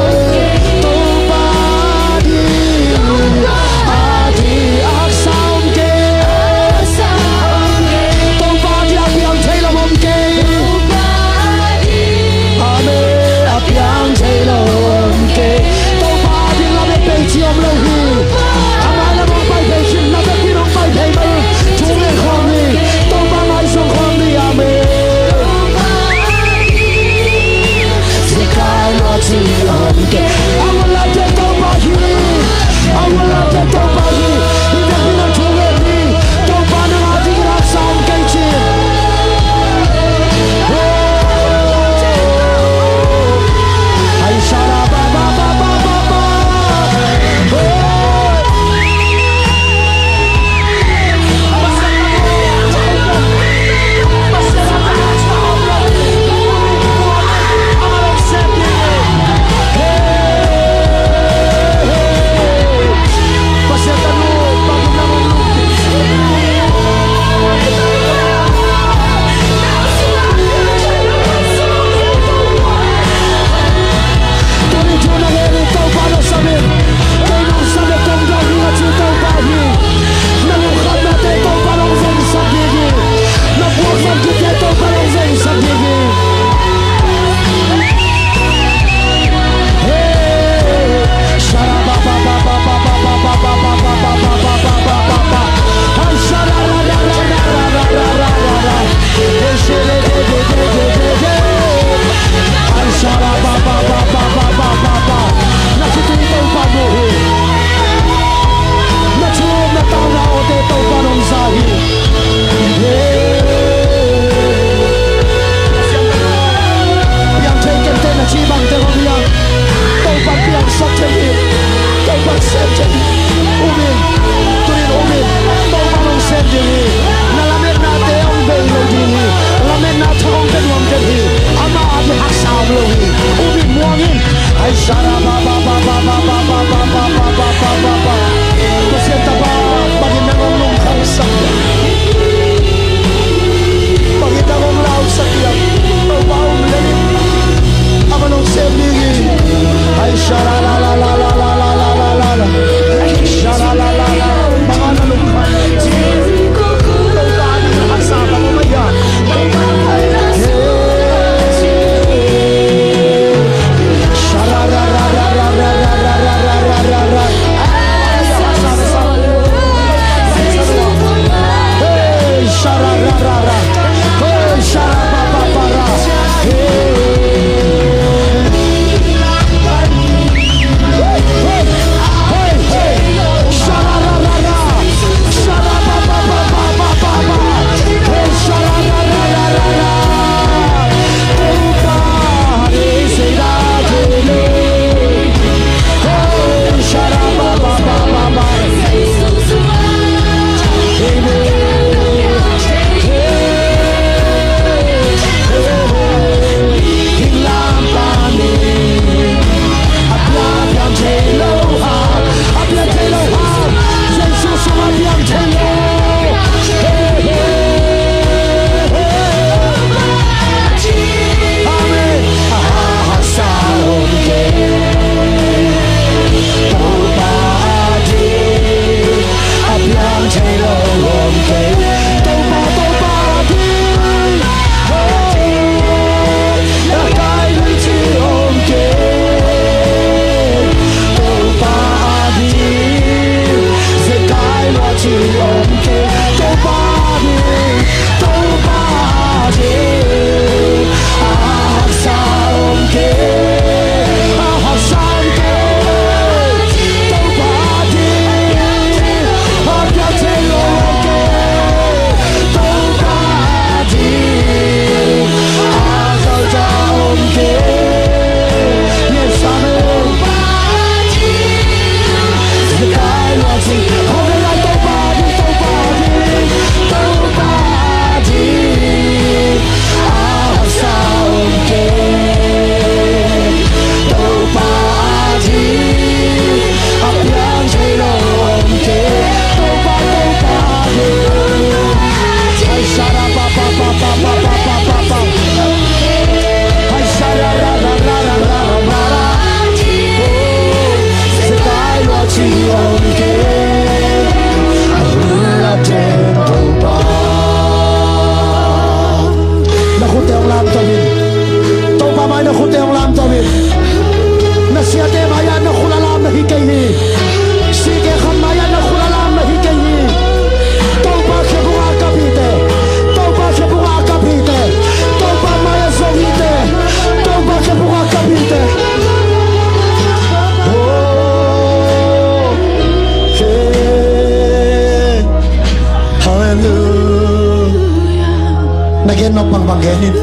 Gen nop bangbang gen in.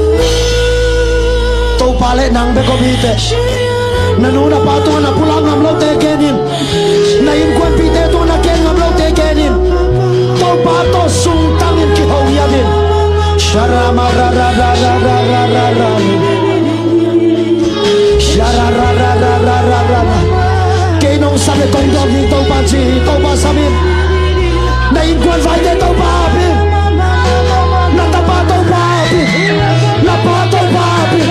Topa le nang bek om hi teh. Na nu na pa tungah na pulak ngam lote gen in. Na innkuanpihte tungah na gen ngam lote gen in. Topa tawh sungtang in kiho ngiat in. Sharama ra ra ra ra ra ra ra ra. Shararararararara. Kei nong sam le kong dawng hi, Topa ci hi. Topa sam in. Na innkuan vaite Topa ap in. Na tapa Topa ap in. Na pa Topa ap in.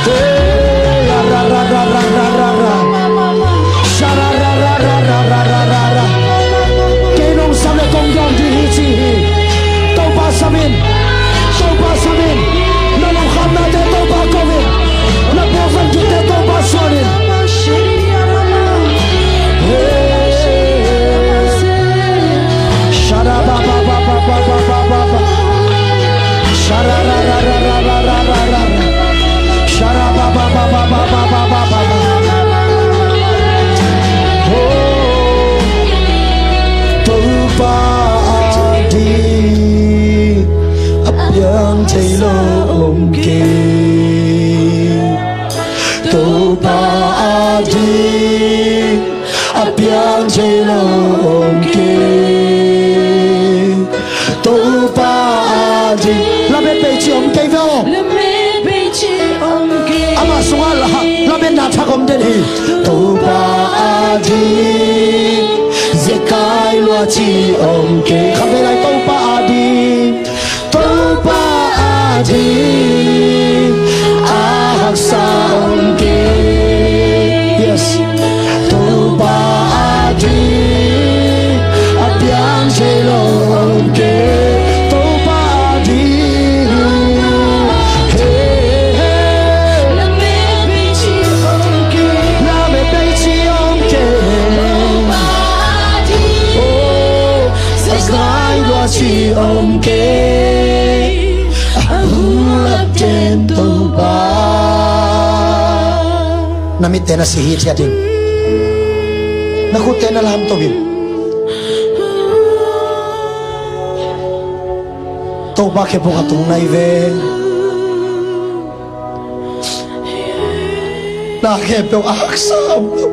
Hey, arararararara. Sharararararara. Kei nong sam le kong dawng ding hi ci hi. Topa sam in. Topa sam in. Na lungkhamnate Topa ko in. Na buaihuaite Topa suan in. Hey. Sharabababababababa. Shararararararara. Sharabababababababa. Oh, Topa ading a piang thei lo om kei. Topa ading a piang thei lo om kei. Topa ading. Lamet bei ci om kei ve aw. Lamet bei ci om kei. Ama sungah la, lametna thak om den hi. Topa ading zekai lua ci om kei. Kham vei lai Topa ading. Topa ading a haksa om kei. Yes. Topa ading a piang thei lo om kei. Topa ading. Hey, hey. Lamet bei ci om kei. Lamet bei ci om kei. Topa ading. Oh. Zekai lua ci om kei. A hong lap den Topa. Na mitte na si hithiat in. Na khutte na lamto in. Topa khempeuh a tung nai ve. Na khempeuh a haksa om lo.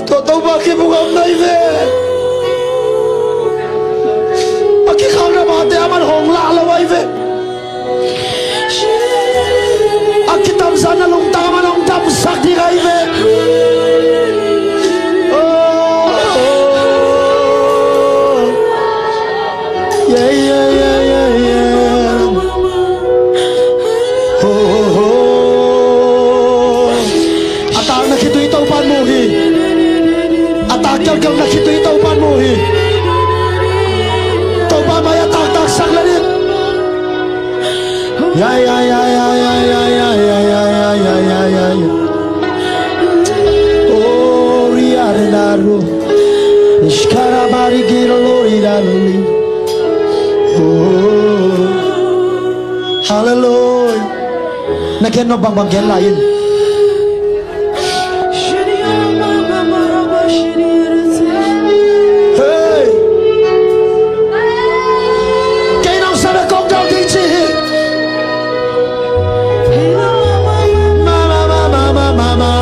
Tua Topa khempeuh a om nai ve. A kikhakna mate a man hong lah lo ai ve. A kitamzan a lungtang a man hong tamsak ding ai ve. Oh, oh. Yeah, yeah, yeah, yeah, yeah. Ho, ho, ho. A tak na khitui Topan mu hi. A tak kelkel na khitui Topan mu hi. Topa mai a taktak sak le ding. Ya, ya, ya. Oh, ria de la ru. Ishkara bari giro lori dali. Oh. Hallelujah. Na gen nop bangbang gen lai in. Hey. Kei nong sa na kong dong ding ci hi. Mama, mama, mama, mama.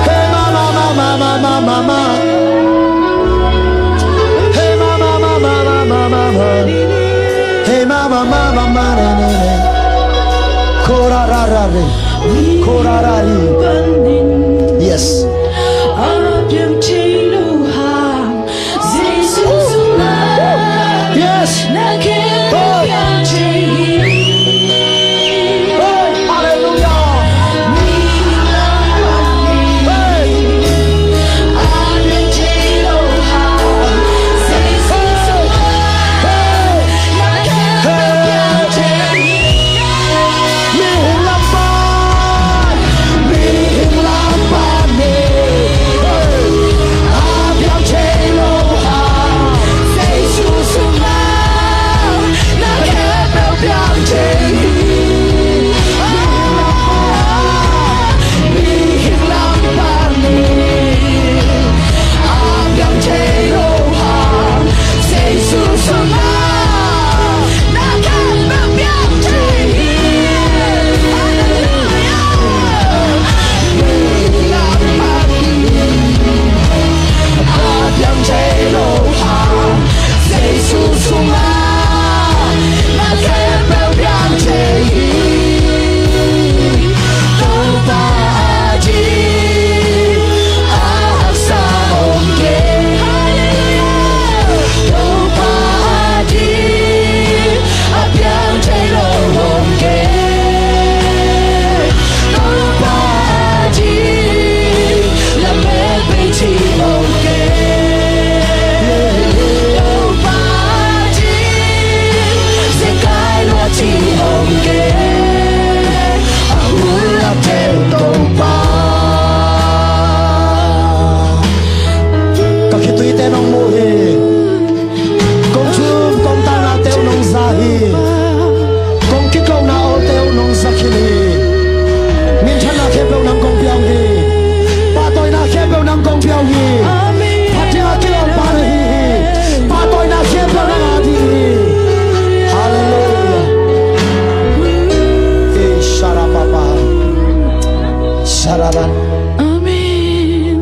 Hey, mama, mama, mama, mama. Hey, mama, mama, mama, mama. Hey, mama, mama, mama, mama. Korararare. Korarari. Yes. Yes. Hey. Hey, hallelujah. Hey. Hey. Hey. Hey. Mi hing lam pan, mi hing lam pan ne. Hey. Amen.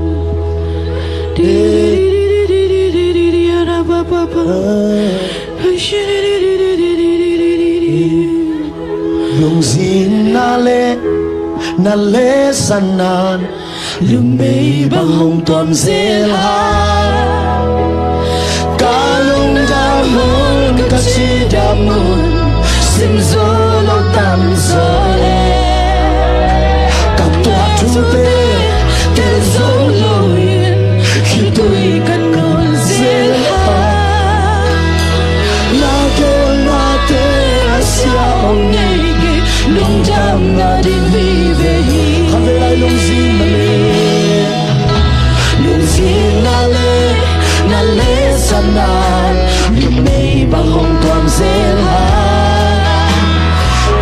Lungzin na le na le sanan, lungmei bang hong tuam zel hang. Ka lungdam hun, ka cidam hun, sim zo lo tam zaw e. Ka tuah thute tel zo lo in, khitui ka nol zel hang. Na gelnate a sia hong nei kei, lungdam na ding vive hi. Khatvei lai lungzin na le, lungzin na le na le sanan, lungmei bang hong tuam zel hang.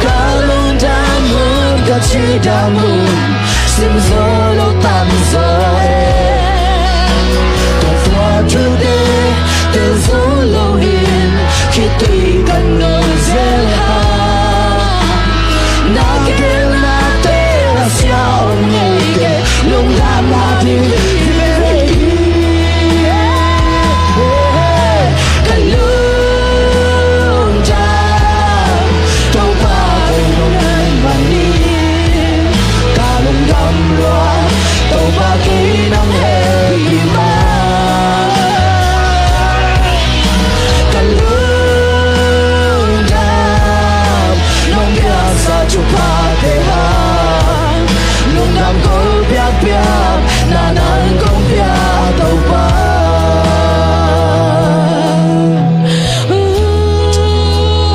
Ka lungdam hun, ka cidam hun, sim zo lo tam zaw e. Ka tuah thute tel zo lo in, khitui ka nol zel hang. Na gelnate a sia hong nei kei, lungdam na ding vive hi. Ka lungdam, Topa kei nong hi manin, ka lungdam lua, Topa kei nong hel hi ma. Ka lungdam, nong piaksa thuphate hang, lungdam kong piak piak, na nang kong piak Topa.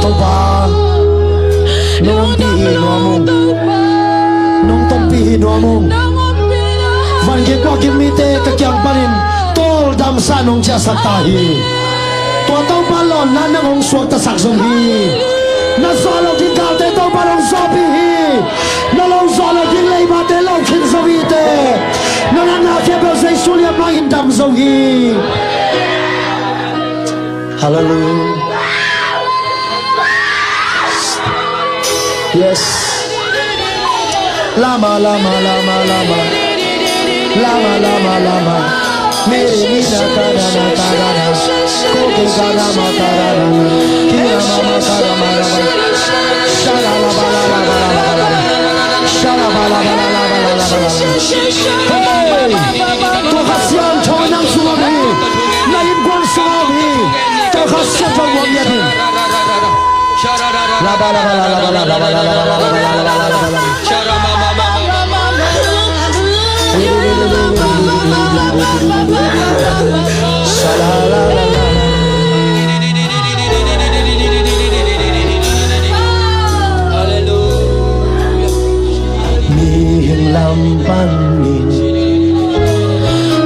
Topa, nong ompih hi nuam ung. Nong tonpih hi nuam ung. Van gik kua gik mite ka kiang panin tawldamsa nong ciahsak ta hi. Tua Topa lawnna nang hong suaktasak zong hi. Na zawh loh ding galte Topa nong zawhpih hi. Na lo zawh loh ding leibate lo khin zo hi te. Na natna khempeuh Jesu lian mah in dam zo hi. Hallelujah. Yes. Lama, lama, lama, lama. Lama, lama, lama. Mere mina karana karana. Koke karama karana. Kira mama karama rama. Shala laba laba laba laba laba. Shala ba laba laba laba laba laba. Hey! Tua Kha Siangtho nang sungah hi. Na innkuan sungah hi. Tua Kha Siangtho muang ngiat hi. Mihing lam panin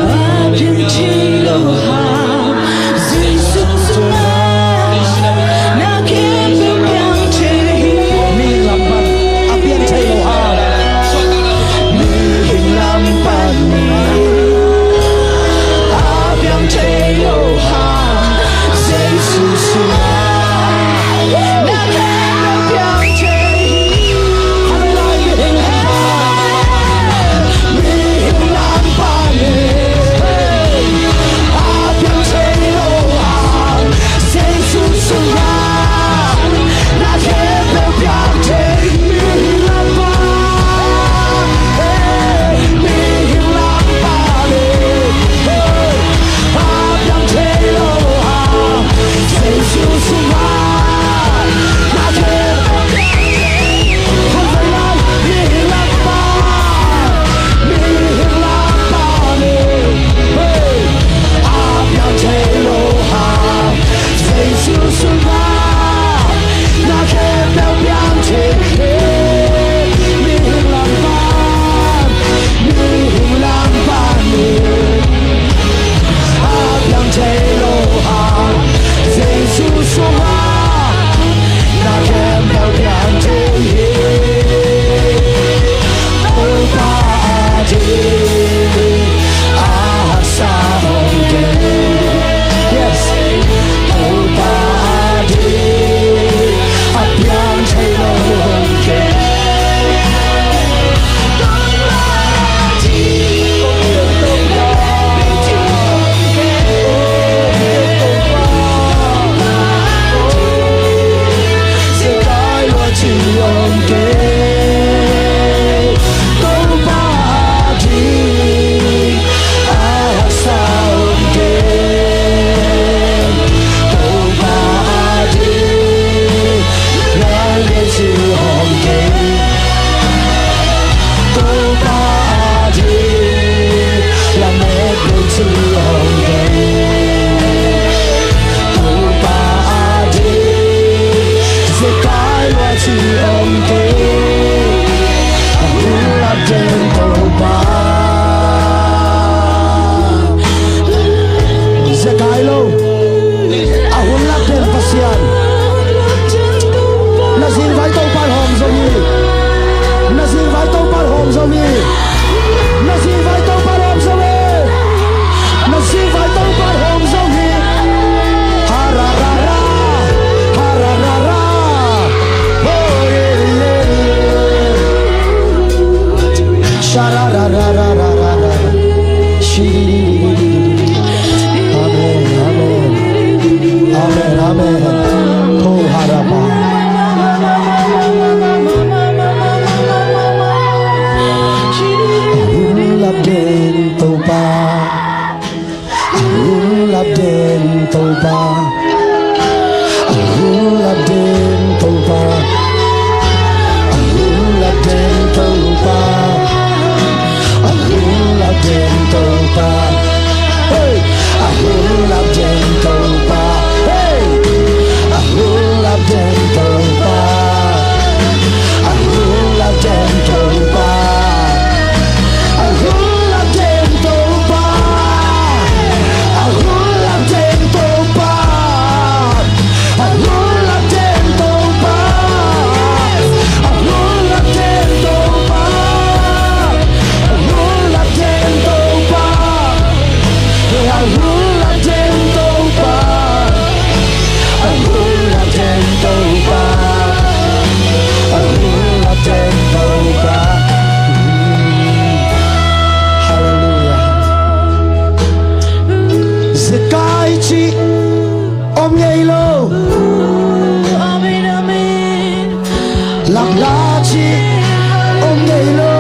a piang thei lo hang, Jesu sungah na khempeuh piang thei hi. Mihing lam pan a piang thei lo hang, mihing lam panin a piang thei lo hang. Amen, amen. Amen, amen. Oh, harapa. Hun lap den Topa. Hun lap den Topa. Hun lap den Topa. Hun lap den Topa. Hun lap den Topa. Hey! Hun lap den Topa. Hey! Hun lap den Topa. Hun lap den Topa. Hun lap den Topa. Hun lap den Topa. Hun lap den Topa. Hun lap den Topa. Hun lap den Topa. Hun lap den Topa. Hun lap den Topa. Hun lap den Topa. Halleluia. Zekai cih om ngei lo. Amen, amen. Lapla cih om ngei lo.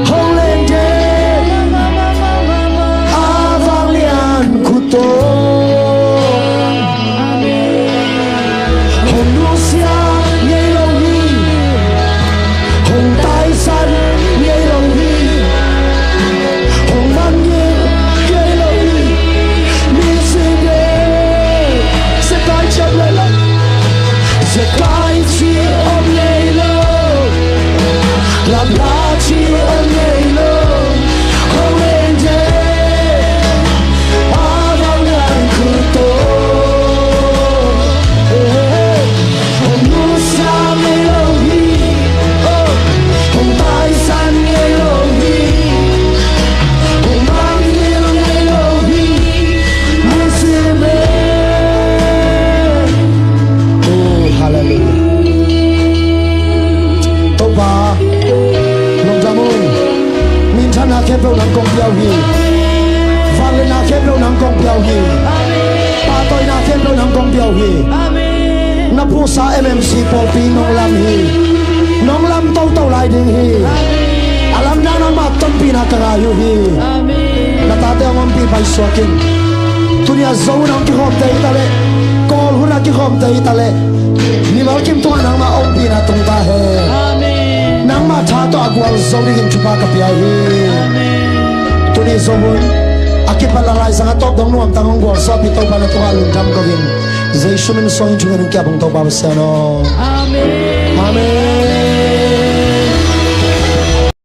Hong leng den a vanglian khut tawh. Hong nusia ngei lo hi. Hong taisan ngei lo hi. Hong mangngilh ngei lo hi. Misi de. Zekai cih om ngei lo. Zekai cih om ngei lo. Lapla cih om ngei lo. Hong leng den a vanglian khut tawh. Hong nusia ngei lo hi. Hong taisan ngei lo hi. Hong mangngilh ngei lo hi. Misi de. Oh, halleluia. Topa, lungdam ung. Minthanna khempeuh nang kong pia uh hi. Vangliatna khempeuh nang kong pia uh hi. Pahtawina khempeuh nang kong pia uh hi. Na puhsa M M C pawlpi nong lam hi. Nong lam toto lai ding hi. A lamdang nangmah tonpihna ka ngai uh hi. Na tate hong ompih paisuak in. Tuni a Zo hun a kikhawmte hi ta leh, Kawl hun a kikhawmte hi ta leh, mimal kim tungah nangmah ompihna tung ta hen. Amen. Nangmah tha tawh a gualzo dingin thupha ka pia hi. Amen. Tuni Zo hun a kipat lailai zang a tawp dong nuamtang hong gualzawhpih Topa na tungah lungdam ko in. Jesu min suangin thungen hong kiap ung Topa Pasian aw. Amen. Amen.